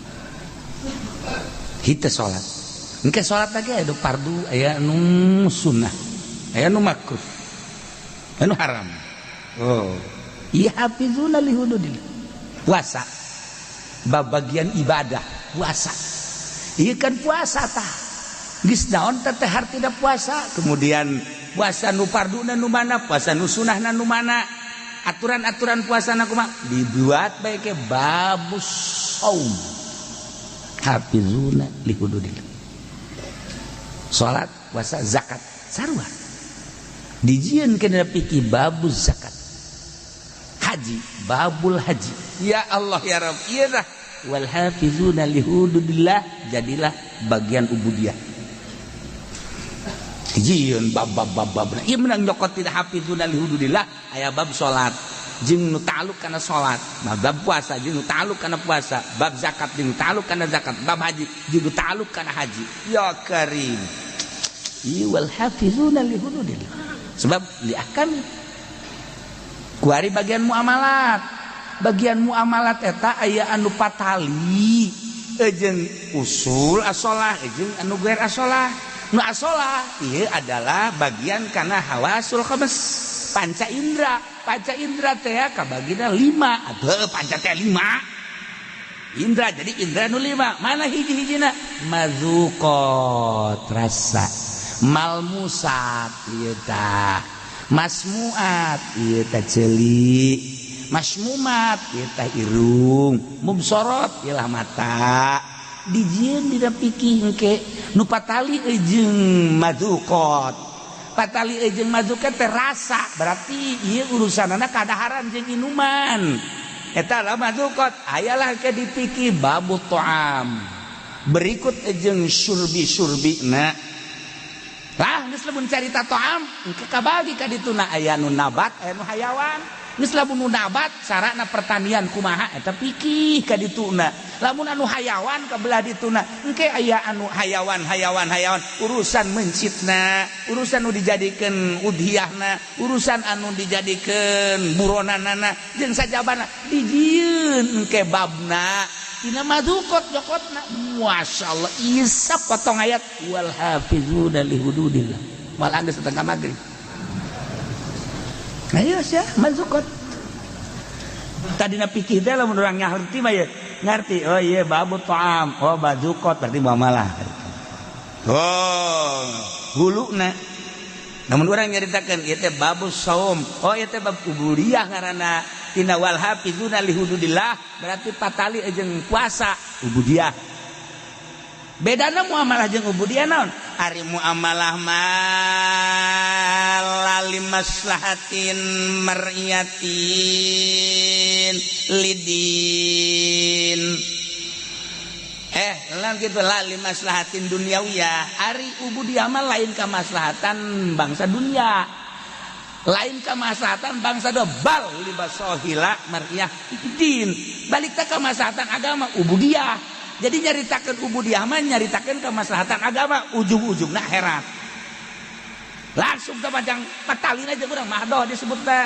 Hita salat engke salat lagi aya nu fardu, aya nu sunnah, aya nu makruh, aya nu haram. Oh iya, hafizuna li hududillah. Puasa babagian ibadah, puasa ieu kan puasa tah geus naon teh hartina puasa, kemudian puasa nu farduna nu mana, puasa nu sunahna nu mana, aturan-aturan puasa na kumaha dibuat bae ke babus saum. Hafizuna li hududillah. Salat, puasa, zakat sarua dijieun kana fikih babus zakat. Haji, babul haji. Ya Allah ya Rabb, ieu dah wal hafizuna li hududillah, jadilah bagian ubudiyah. Jieun bab bab bab bab. Ieu menang nyokot tidak hafizuna li hududillah, aya bab salat jeung nu ta'alluq kana salat, bab puasa jeung nu ta'alluq kana puasa, bab zakat jeung nu ta'alluq kana zakat, bab haji jeung nu ta'alluq kana haji. Ya Karim. Ieu wal hafizuna li hududillah. Sebab li ahkami. Kuari bagian muamalat. Bagian muamalat eta aya anu patali jeung usul asolah jeung anu gair asolah. Nu asolah ieu adalah bagian kana hawasul khams, panca indra. Panca indra teh kabagina 5. Aduh, panca teh 5 indra, jadi indra nu 5. Mana hiji-hijina? Mazuqat, rasa, malmusat ieu tah, masmuat ieu tah ceuli, masmumat ieu tah irung, mubsorot ieu lah mata. Dijieun dina fikih engke nu patali jeung mazuqat, patali jeung mazuqat teh rasa, berarti ieu urusanana kadaharan jeung inuman, eta lah mazuqat. Ayalah ke di fikih babut ta'am berikut jeung surbi-surbina lah. Geus lamun carita ta'am engke kabagi ka dituna, aya nu nabat, aya nu hayawan. Geus lamun nu nabat sarana pertanian kumaha, eta fikih ka dituna. Lamun anu hayawan ka belah dituna engke aya anu hayawan hayawan hayawan, urusan mencitna, urusan nu dijadikeun udhiyahna, urusan anu dijadikeun buronanana jeung sajabana dijieun engke babna dina madukot jokotna. Masyaallah, isap potong ayat wal hafizuna li hududillah. Malah geus setengah magrib. Ayo sia mazukot. Tadina pikir teh lamun urang ngarti mah ya ngarti, oh iya babu ta'am, oh bazukot berarti muamalah. Oh, huluna. Namun urang nyaritakeun ieu teh babu saum, oh ieu teh bab ubudiyah ngaranna. Tina wal hafizuna li hududillah berarti patali jeung puasa ubudiyah. Bedana muamalah jeung ubudiyah naon? Ari muamalah mah lali maslahatin mar'iyatin lidin. Lan gitu lali maslahatin duniawiyah. Ari ubudiyah mah lain kamaslahatan bangsa dunia, lain kamaslahatan bangsa do bal libasohila mar'iyah din. Balik teh kamaslahatan agama ubudiyah. Jadi nyaritakeun ubudiyah mah nyaritakeun kamaslahatan agama, ujung-ujungna akhirat. Langsung teh macang patalin aja urang mahdoh disebut teh.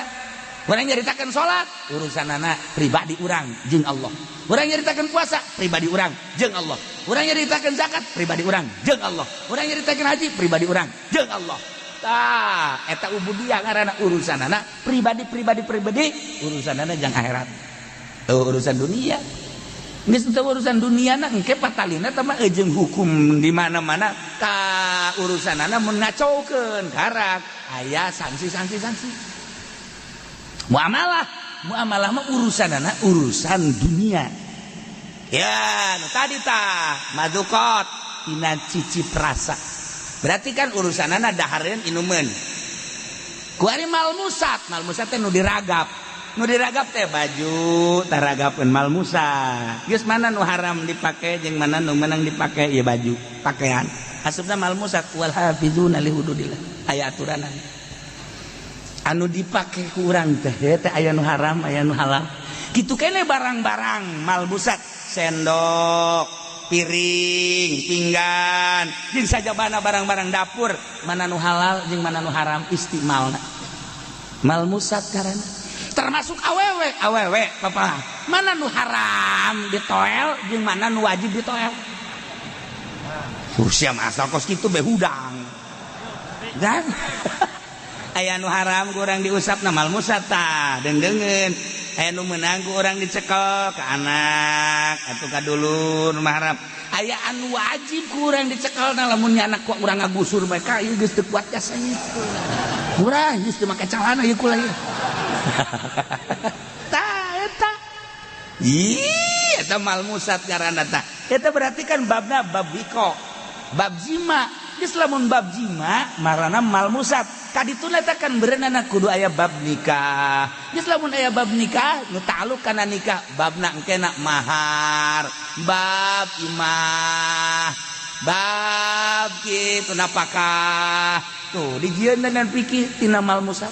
Urang nyaritakeun salat urusanana pribadi urang jeung Allah. Urang nyaritakeun puasa pribadi urang jeung Allah. Urang nyaritakeun zakat pribadi urang jeung Allah. Urang nyaritakeun haji pribadi urang jeung Allah. Tah, eta ubudiyah ngaranna urusanana pribadi pribadi pribadi, urusanana jeung akhirat. Urusan dunia. Geus teu urusan dunia na engke patalina teh mah jeung hukum di mana-mana ka urusanana mun ngacaukeun karak aya sanksi-sanksi sanksi. Muamalah, muamalah mah urusanana urusan dunia. Ya, nu tadi tah madukot tina cicip rasa. Berarti kan urusanana dahareun inumeun. Kuari malmusat, malmusat teh nu diragap. Nu diragap teh baju, taragapeun malmusat. Geus mana nu haram dipake jeung mana nu meunang dipake ieu baju, pakaian. Asupna malmusat wal hafizuna li hududillah. Aya aturanana. Anu dipake ku urang teh teh aya nu haram, aya nu halal. Kitu kene barang-barang malmusat, sendok, piring, pinggan, jeung sajabana barang-barang dapur, mana nu halal jeung mana nu haram istimalna. Malmusat karana termasuk awewe, awewe papa, mana nu haram ditoel jeung mana nu wajib ditoel. Usia asal kos kitu be hudang. Dan aya nu haram ku urang diusapna malmusat tah, deungdeungeun. Aya nu meunang ku urang dicekel ka anak atuh ka dulur mahram. Aya anu wajib ku urang dicekelna lamun nya anak ku urang ngagusur bae ka ieu geus teu kuat jasa ieu. Murah geus teu make calana ieu kula ieu. Tah eta. Ih, eta malmusat ngaranna tah. Eta berarti kan babna bab wiko, bab jima. Geus lamun bab jima marana malmusat. Kadituna teh kan berenana kudu aya bab nikah. Geus lamun aya bab nikah nu ta'alluq kana nikah, babna engkena mahar, bab imah, bab kitu napakah. Tuh dijieun dengan fikih tina malmusat.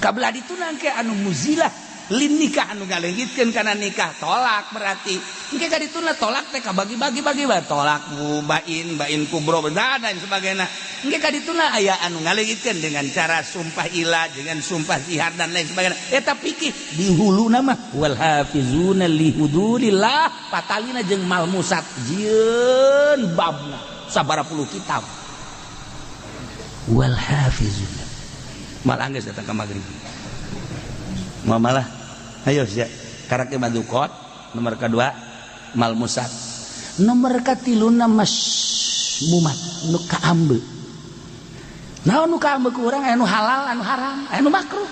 Kabelah dituna engke anu muzilah lin nikah anu ngaleungitkeun kana nikah tolak berarti. Engke kadituna tolak teh kabagi-bagi bagi bae tolak bain bain kubro dan lain sebagainya. Engke kadituna aya anu ngaleungitkeun dengan cara sumpah ilah, dengan sumpah zihar dan lain sebagainya. Eta fikih di huluna mah wal hafizuna li hududillah patalina jeung malmusat jieun babna sabaraha puluh kitab. Wal hafizuna malah geus datang ka magrib. Muamalah ayo sia karak madukot nomor kedua malmusat nomor katiluna masmumat nu kaambe. Naon nu kaambe ku urang aya nu halal anu haram aya nu makruh.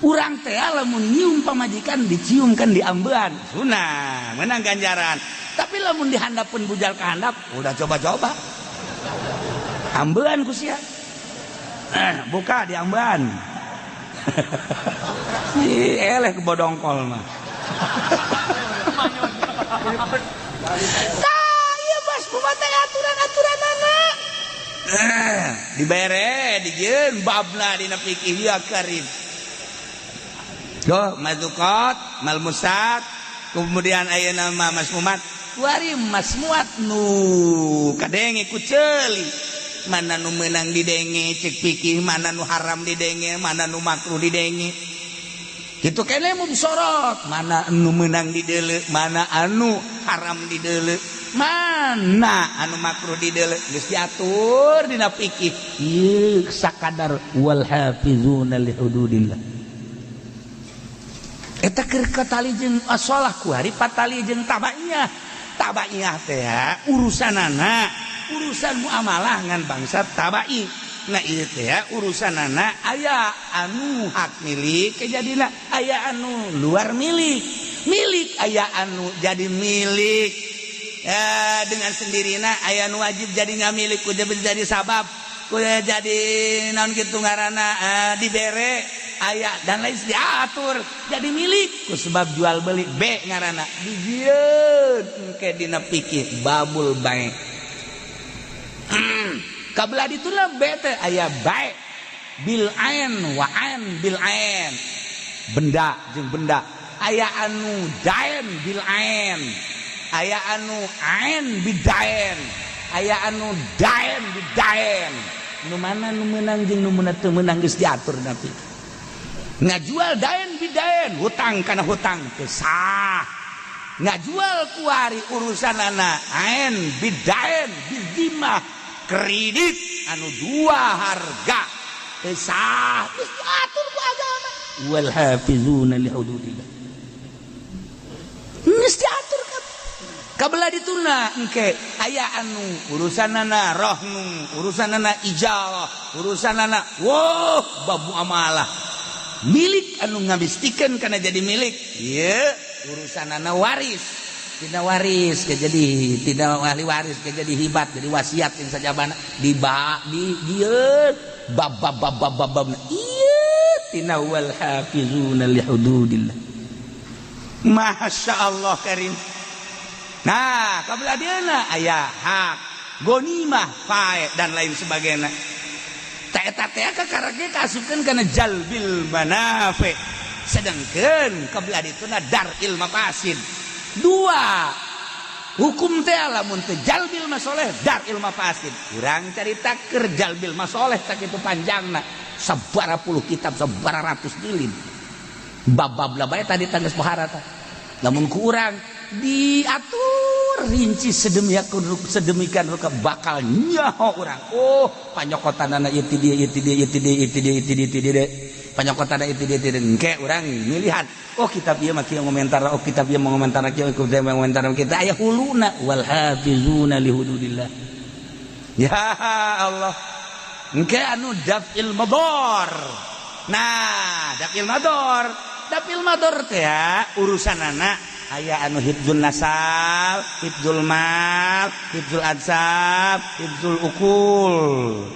Urang teh lamun nyium pamajikan diciumkan di ambean sunah menang ganjaran. Tapi lamun dihandapeun bujal ka handap udah coba-coba ambean ku sia. Buka di ambean. Ih, eleh kebodongkol mah. Tah, ieu bas kumaha teh aturan-aturanana. Dibere dijieun babna dina fikih ya karim. Duh, mazukot, malmusat, kemudian ayeuna mah masmumat. Kuari masmuat nu kadenge ku ceuli. Mana nu meunang didenge cek fikih, mana nu haram didenge, mana nu makruh didenge. Kitu kene mubsorot, mana anu meunang dideuleu, mana anu haram dideuleu, mana anu makruh dideuleu, geus diatur dina fikih. Ieu sakadar wal hafizuna li hududillah. Eta keur katali jeung asolah kuari patali jeung tabaiyah. Tabaiyah teh urusanana urusan muamalah ngan bangsa tabai. Nah ieu teh ya urusanana aya anu hak milik kejadina, aya anu luar milik. Milik aya anu jadi milik ya, dengan sendirina, aya anu wajib jadi nggak milik kudu jadi sabab, kudu jadi naon kitu ngaranna, dibere aya dan lain diatur jadi milik ku sebab jual beli bai' ngaranna dijieun engke dina fikih babul bai'. Kabelah dituna bai' teh aya bai' bil ain wa ain bil ain, benda jeung benda, aya anu dain bil ain, aya anu ain bidain, aya anu dain bidain. Nu mana nu meunang jeung nu teu meunang geus diatur. Tapi ngajual dain bidain, hutang kana hutang, teu sah. Ngajual kuari urusanana ain bidain bidimah, kredit anu dua harga, teu sah. Geus diatur ku agama. Wal hafizuna li hududillah, geus diatur. Kabelah dituna engke aya anu urusanana rohnu, urusanana ijarah, urusanana wow bab muamalah milik anu ngabistikeun kana jadi milik ieu urusanana waris, tidak waris ke jadi tidak ahli waris ke jadi hibat, jadi wasiat yang sajabana di ba di dieu bab bab bab bab bab bab ieu tina wal hafizuna li hududillah. Masya Allah karim. Nah, kabelah dieuna aya hak gonimah, fae dan lain sebagainya. Ta eta teh kakara ge kaasupkeun kana jalbil manafi. Sedangkan kabelah dituna dar'il mafasid. Dua hukum teh lamun teu jalbil masoleh, dar'il mafasid. Urang carita keur jalbil masoleh tak itu panjangna sabara puluh kitab, sabara ratus jilid. Bab-bab lah bae tadi tangges pohara tah. Lamun kurang diatur rinci sedemikian sedemikian rupa bakal nyaho urang, oh, panyokotanana ieu ti dieu, ieu ti dieu, ieu ti dieu, ieu ti dieu, ieu ti dieu, ti dieu, panyokotanana ieu ti dieu, ti dieu. Engke urang milihan, oh, kitab ieu mah kieu ngomentar, oh, kitab ieu mah ngomentar kieu, kitab ieu ngomentar kita aya huluna wal hafizuna li hududillah. Ya Allah, engke anu daf'il madar. Nah, daf'il madar, daf'il madar teh ya urusanana aya anu hifdzul nasab, hifdzul mal, hifdzul ansab, hifdzul ukul.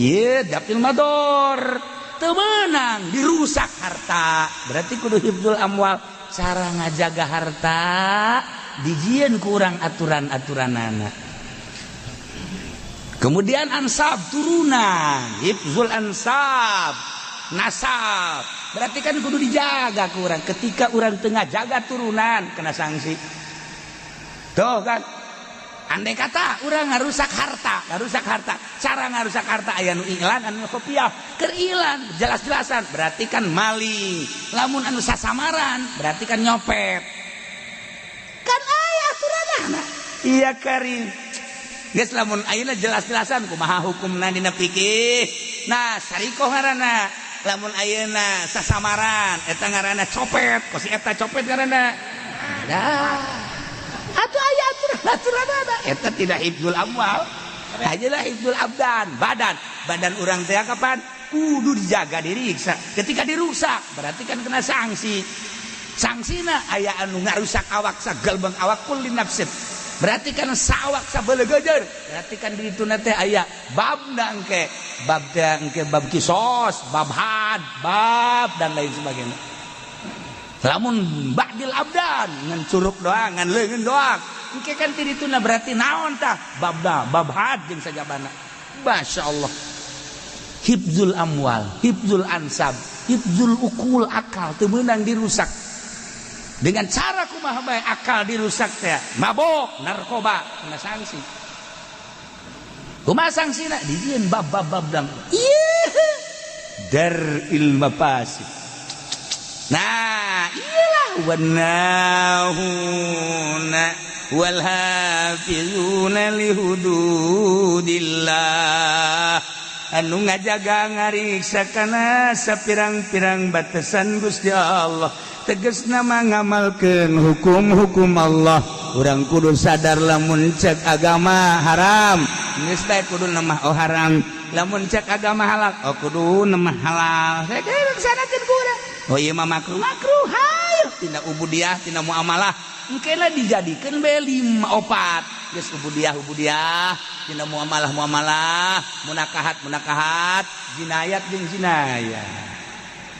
Ye, daf'il madar teu meunang dirusak harta, berarti kudu hifdzul amwal. Cara ngajaga harta dijieun kurang aturan-aturanana. Kemudian ansab, turunan, hifdzul ansab, nasab, berarti kan kudu dijaga kurang. Ketika orang tengah jaga turunan kena sanksi tuh kan. Andai kata orang ngarusak harta, ngarusak harta, cara ngarusak harta aya nu iklan, anu kopiah. Keur ilan jelas-jelasan berarti kan maling, lamun anu sasamaran berarti kan nyopet. Kan aya aturanana. Iya karim. Geus lamun ayeuna jelas-jelasan kumaha hukumna dina fikih. Nah, sarikoh ngaranna. Lamun ayeuna sasamaran eta ngaranna copet, kos eta copet ngaranna. Dah. Atuh aya aturan-aturanana. Eta tidak hifdzul amwal. Ajalah hifdzul abdan, badan. Badan urang teh kapan? Kudu dijaga, diriksa. Ketika dirusak berarti kan kena sanksi. Sanksina aya anu ngarusak awak sagalbang awak, kulli nafsin. Berarti kan sawak sabelegejer. Berarti kan di itu teh aya babna engke, bab teh engke bab kisos, bab had, bab dan lain sebagainya. Lamun ba'dil abdan ngan curug doang, ngan leungeun doang, engke kan ti dituna berarti naon tah babna, bab had jeung sajabana. Masya Allah, hifdzul amwal, hifdzul ansab, hifdzul ukul, akal teu meunang dirusak. Dengan cara kumaha bae akal dirusak teh? Mabok, narkoba, kena sanksi. Kumaha sanksina? Dijieun bab bab bab dang ieu dar'il mafasid. Nah, iyalah wanahuna wal hafizuna li hududillah, anu ngajaga ngariksa kana sapirang-pirang batasan Gusti Allah. Tegesna mah ngamalkeun hukum-hukum Allah. Urang kudu sadar lamun cek agama haram, geus bae kudu nemah oh haram. Lamun cek agama halal, oh kudu nemah halal. Saya laksanakeun ku urang. Oh ieu mah makruh, makruh hayu tina ubudiah, tina muamalah. Engkena dijadikeun bae lima opat. Geus ubudiah ubudiah, tina muamalah muamalah, munakahat munakahat, jinayat jeung jinayat.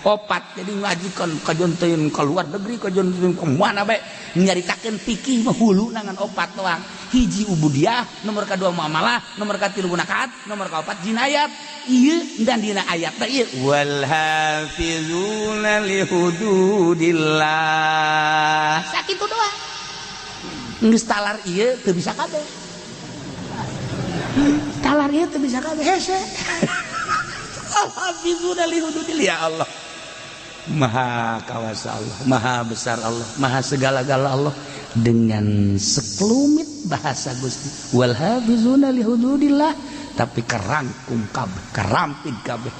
Opat jadi ngajikan kajon teuing ka luar negeri, kajon teuing ka mana bae nyaritakeun fikih mah hulu nangan opat doang. Hiji ubudiah, nomor kadua muamalah, nomor katilu munakahat, nomor kaopat jinayat. Ieu dan dina ayat teh ieu wal hafizuna li hududillah. Sakitu doang. Geus talar ieu teu bisa kabeh. Talar ieu teu bisa kabeh hese. Al hafizuna li hududillah, ya Allah. Maha kawasa Allah, maha besar Allah, maha segala-gala Allah dengan sekelumit bahasa Gusti wal hafizuna li hududillah, tapi kerangkum kabeh, kerampit kabeh,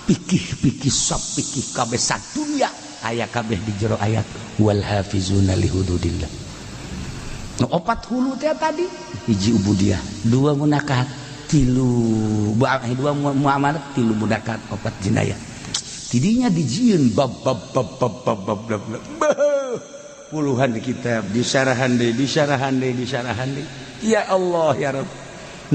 pikih-pikih sop pikih kabeh sadunya aya kabeh di jero ayat wal hafizuna li hududillah. Nu opat hulu teh tadi, hiji ubudiah, dua munakahat, tilu dua muamalah, tilu munakahat, opat jinayah. Tidinya dijieun bab bab bab bab bab bab bab bab. Puluhan kitab disyarahan deui, disyarahan deui, disyarahan deui. Ya Allah ya Rabb.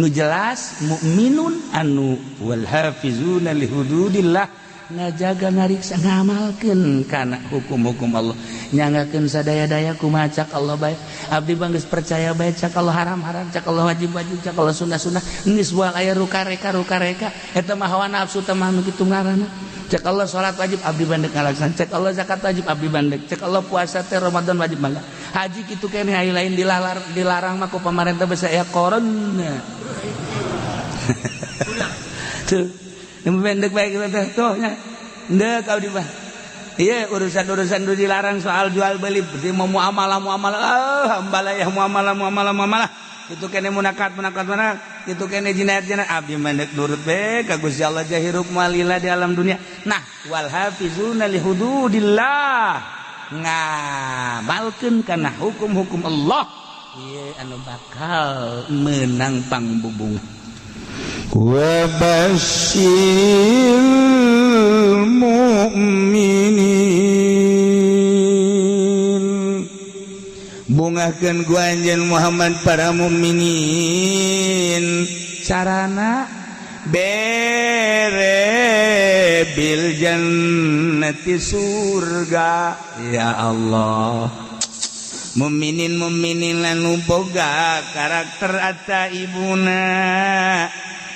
Nu jelas mukminun anu wal hafizuna li hududillah, ngajaga ngariksa ngamalkeun kana hukum-hukum Allah, nyangakeun sadaya-daya kumaha cak Allah bae. Abdi mah geus percaya bae cak Allah haram-haram, cak Allah wajib-wajib, cak Allah sunnah-sunnah. Geus moal aya rukareka rukareka, eta mah hawa nafsu teh mah nu kitu ngaranna. Cek Allah salat wajib, abdi bandek ngalaksan. Cek Allah zakat wajib, abdi bandek. Cek Allah puasa teh Ramadan wajib mangga. Haji kitu keneh aya lain dilalar, dilarang mah ku pamarentah basa aya corona. Tuh, nu pendek bae kitu teh tuh nya. Ndek abdi mah. Iya urusan-urusan nu dilarang soal jual beli, berarti mau muamalah muamalah, ah hambalayah muamalah muamalah muamalah. Itu kene munakat munakat munakat, itu kene jinayat jinayat, abdi mandek nurut be ka Gusti Allah jahirup malila di alam dunia. Nah, wal hafizuna li hududillah, ngamalkeun kana hukum-hukum Allah, ieu anu bakal menang pangbubung. Wa basyiril mu'minin, bungahkeun ku anjeun Muhammad para mukminin, carana bere bil jannati surga. Ya Allah, mukminin mukminin anu boga karakter atta ibuna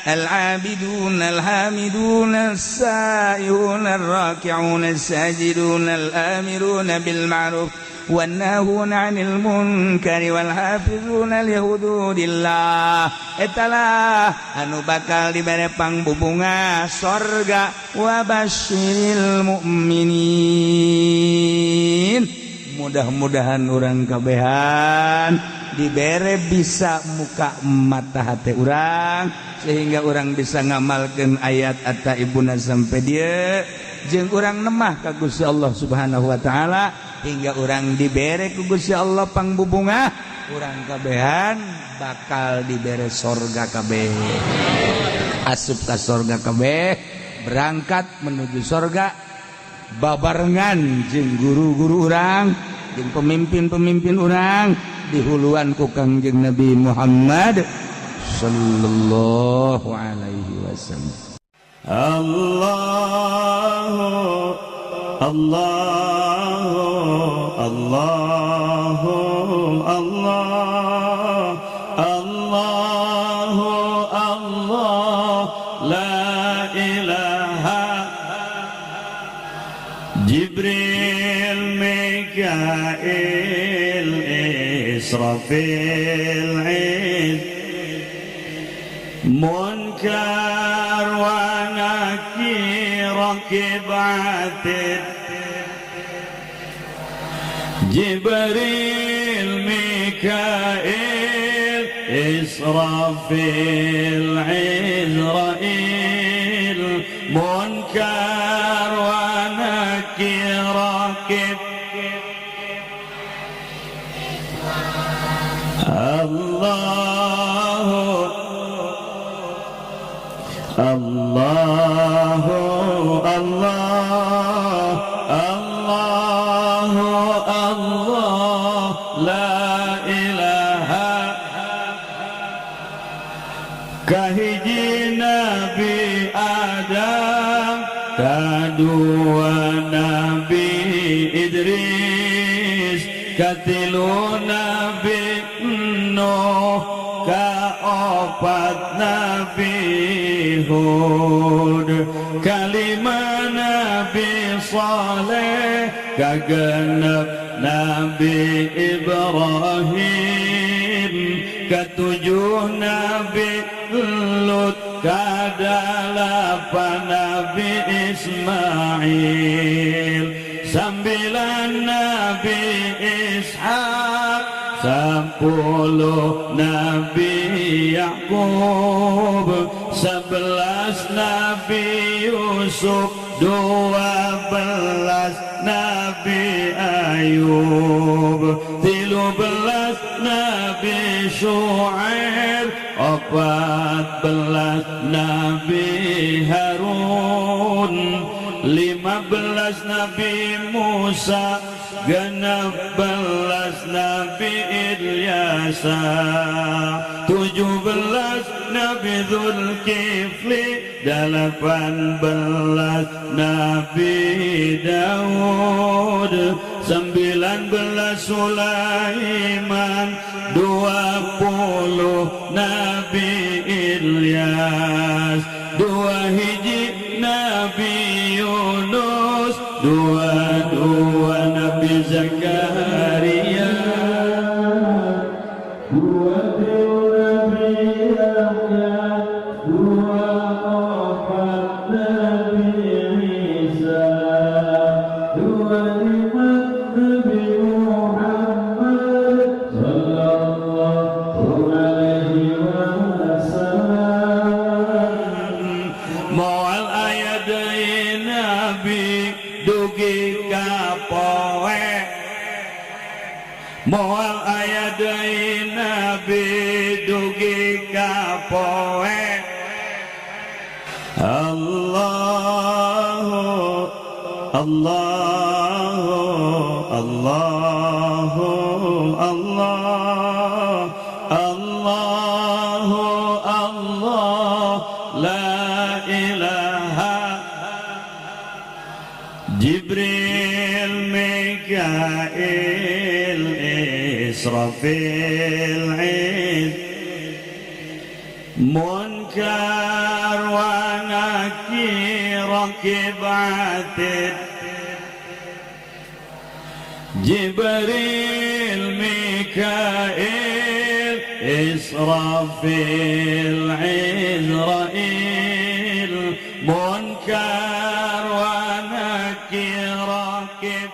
al-abidun al-hamidun as-saihun ar-raki'un as-sajidun al-amirun bil ma'ruf wan-nahun 'anil munkari wal hafizuna li hududillah. Etalah anu bakal dibere pangbubunga sorga. Wa basyiril mu'minin. Mudah-mudahan urang kabehan dibere bisa muka mata hati urang sehingga urang bisa ngamalkeun ayat atta ibuna sampai dia jeung urang nemah ka Gusti Allah Subhanahu wa taala hingga urang dibere ku Gusti Allah pangbubunga, urang kabehan bakal dibere sorga kabeh, asup ka sorga kabeh, berangkat menuju sorga babarengan jeung guru-guru urang jeung pemimpin-pemimpin urang dihuluan ku Kangjeng Nabi Muhammad sallallahu alaihi wasallam. Allah Allah Allah Allah Allah Allah la ilaha. Jibril Mikail Israfil Munkar wa Nakir Rakib Atid Jibril Mikail Israfil Izrail Munkar wa Nakir Rakib. Allahu Allah Allahu Allah la ilaha. Kahiji Nabi Adam, kadua Nabi Idris, katilu Nabi Nuh, kaopat Nabi Hud, kalima Nabi Saleh, kagenep Nabi Ibrahim, ketujuh Nabi Lut, kadalapan Nabi Ismail, 9 Nabi Ishak, 10 Nabi Yakub, 11 Nabi Yusuf, 12 Nabi Ayub, 13 Nabi Shu'aib, 14 Nabi Harun, 15 Nabi Musa, 16 Nabi Ilyasa, 17 Nabi Zulkifli, 18 Nabi Daud, 19 Sulaiman, 20 Nabi Ilyas, 2 Nabi Yunus, 22 Nabi Zakaria, 23 Nabi Yahya, 24 Nabi Isa, 25 Nabi Muhammad sallallahu alaihi wasallam. Moal aya deui nabi dugi ka poe, moal aya deui nabi dugi ka poe. Allahu Allahu Allahu Allah Allahu Allah la ilaha. Jibril, Mikail, Israfil, Munkar wa Nakir, Raqib Atid, Jibril, Mikail, Israfil, Izrail, Munkar wa Nakir, Raqib.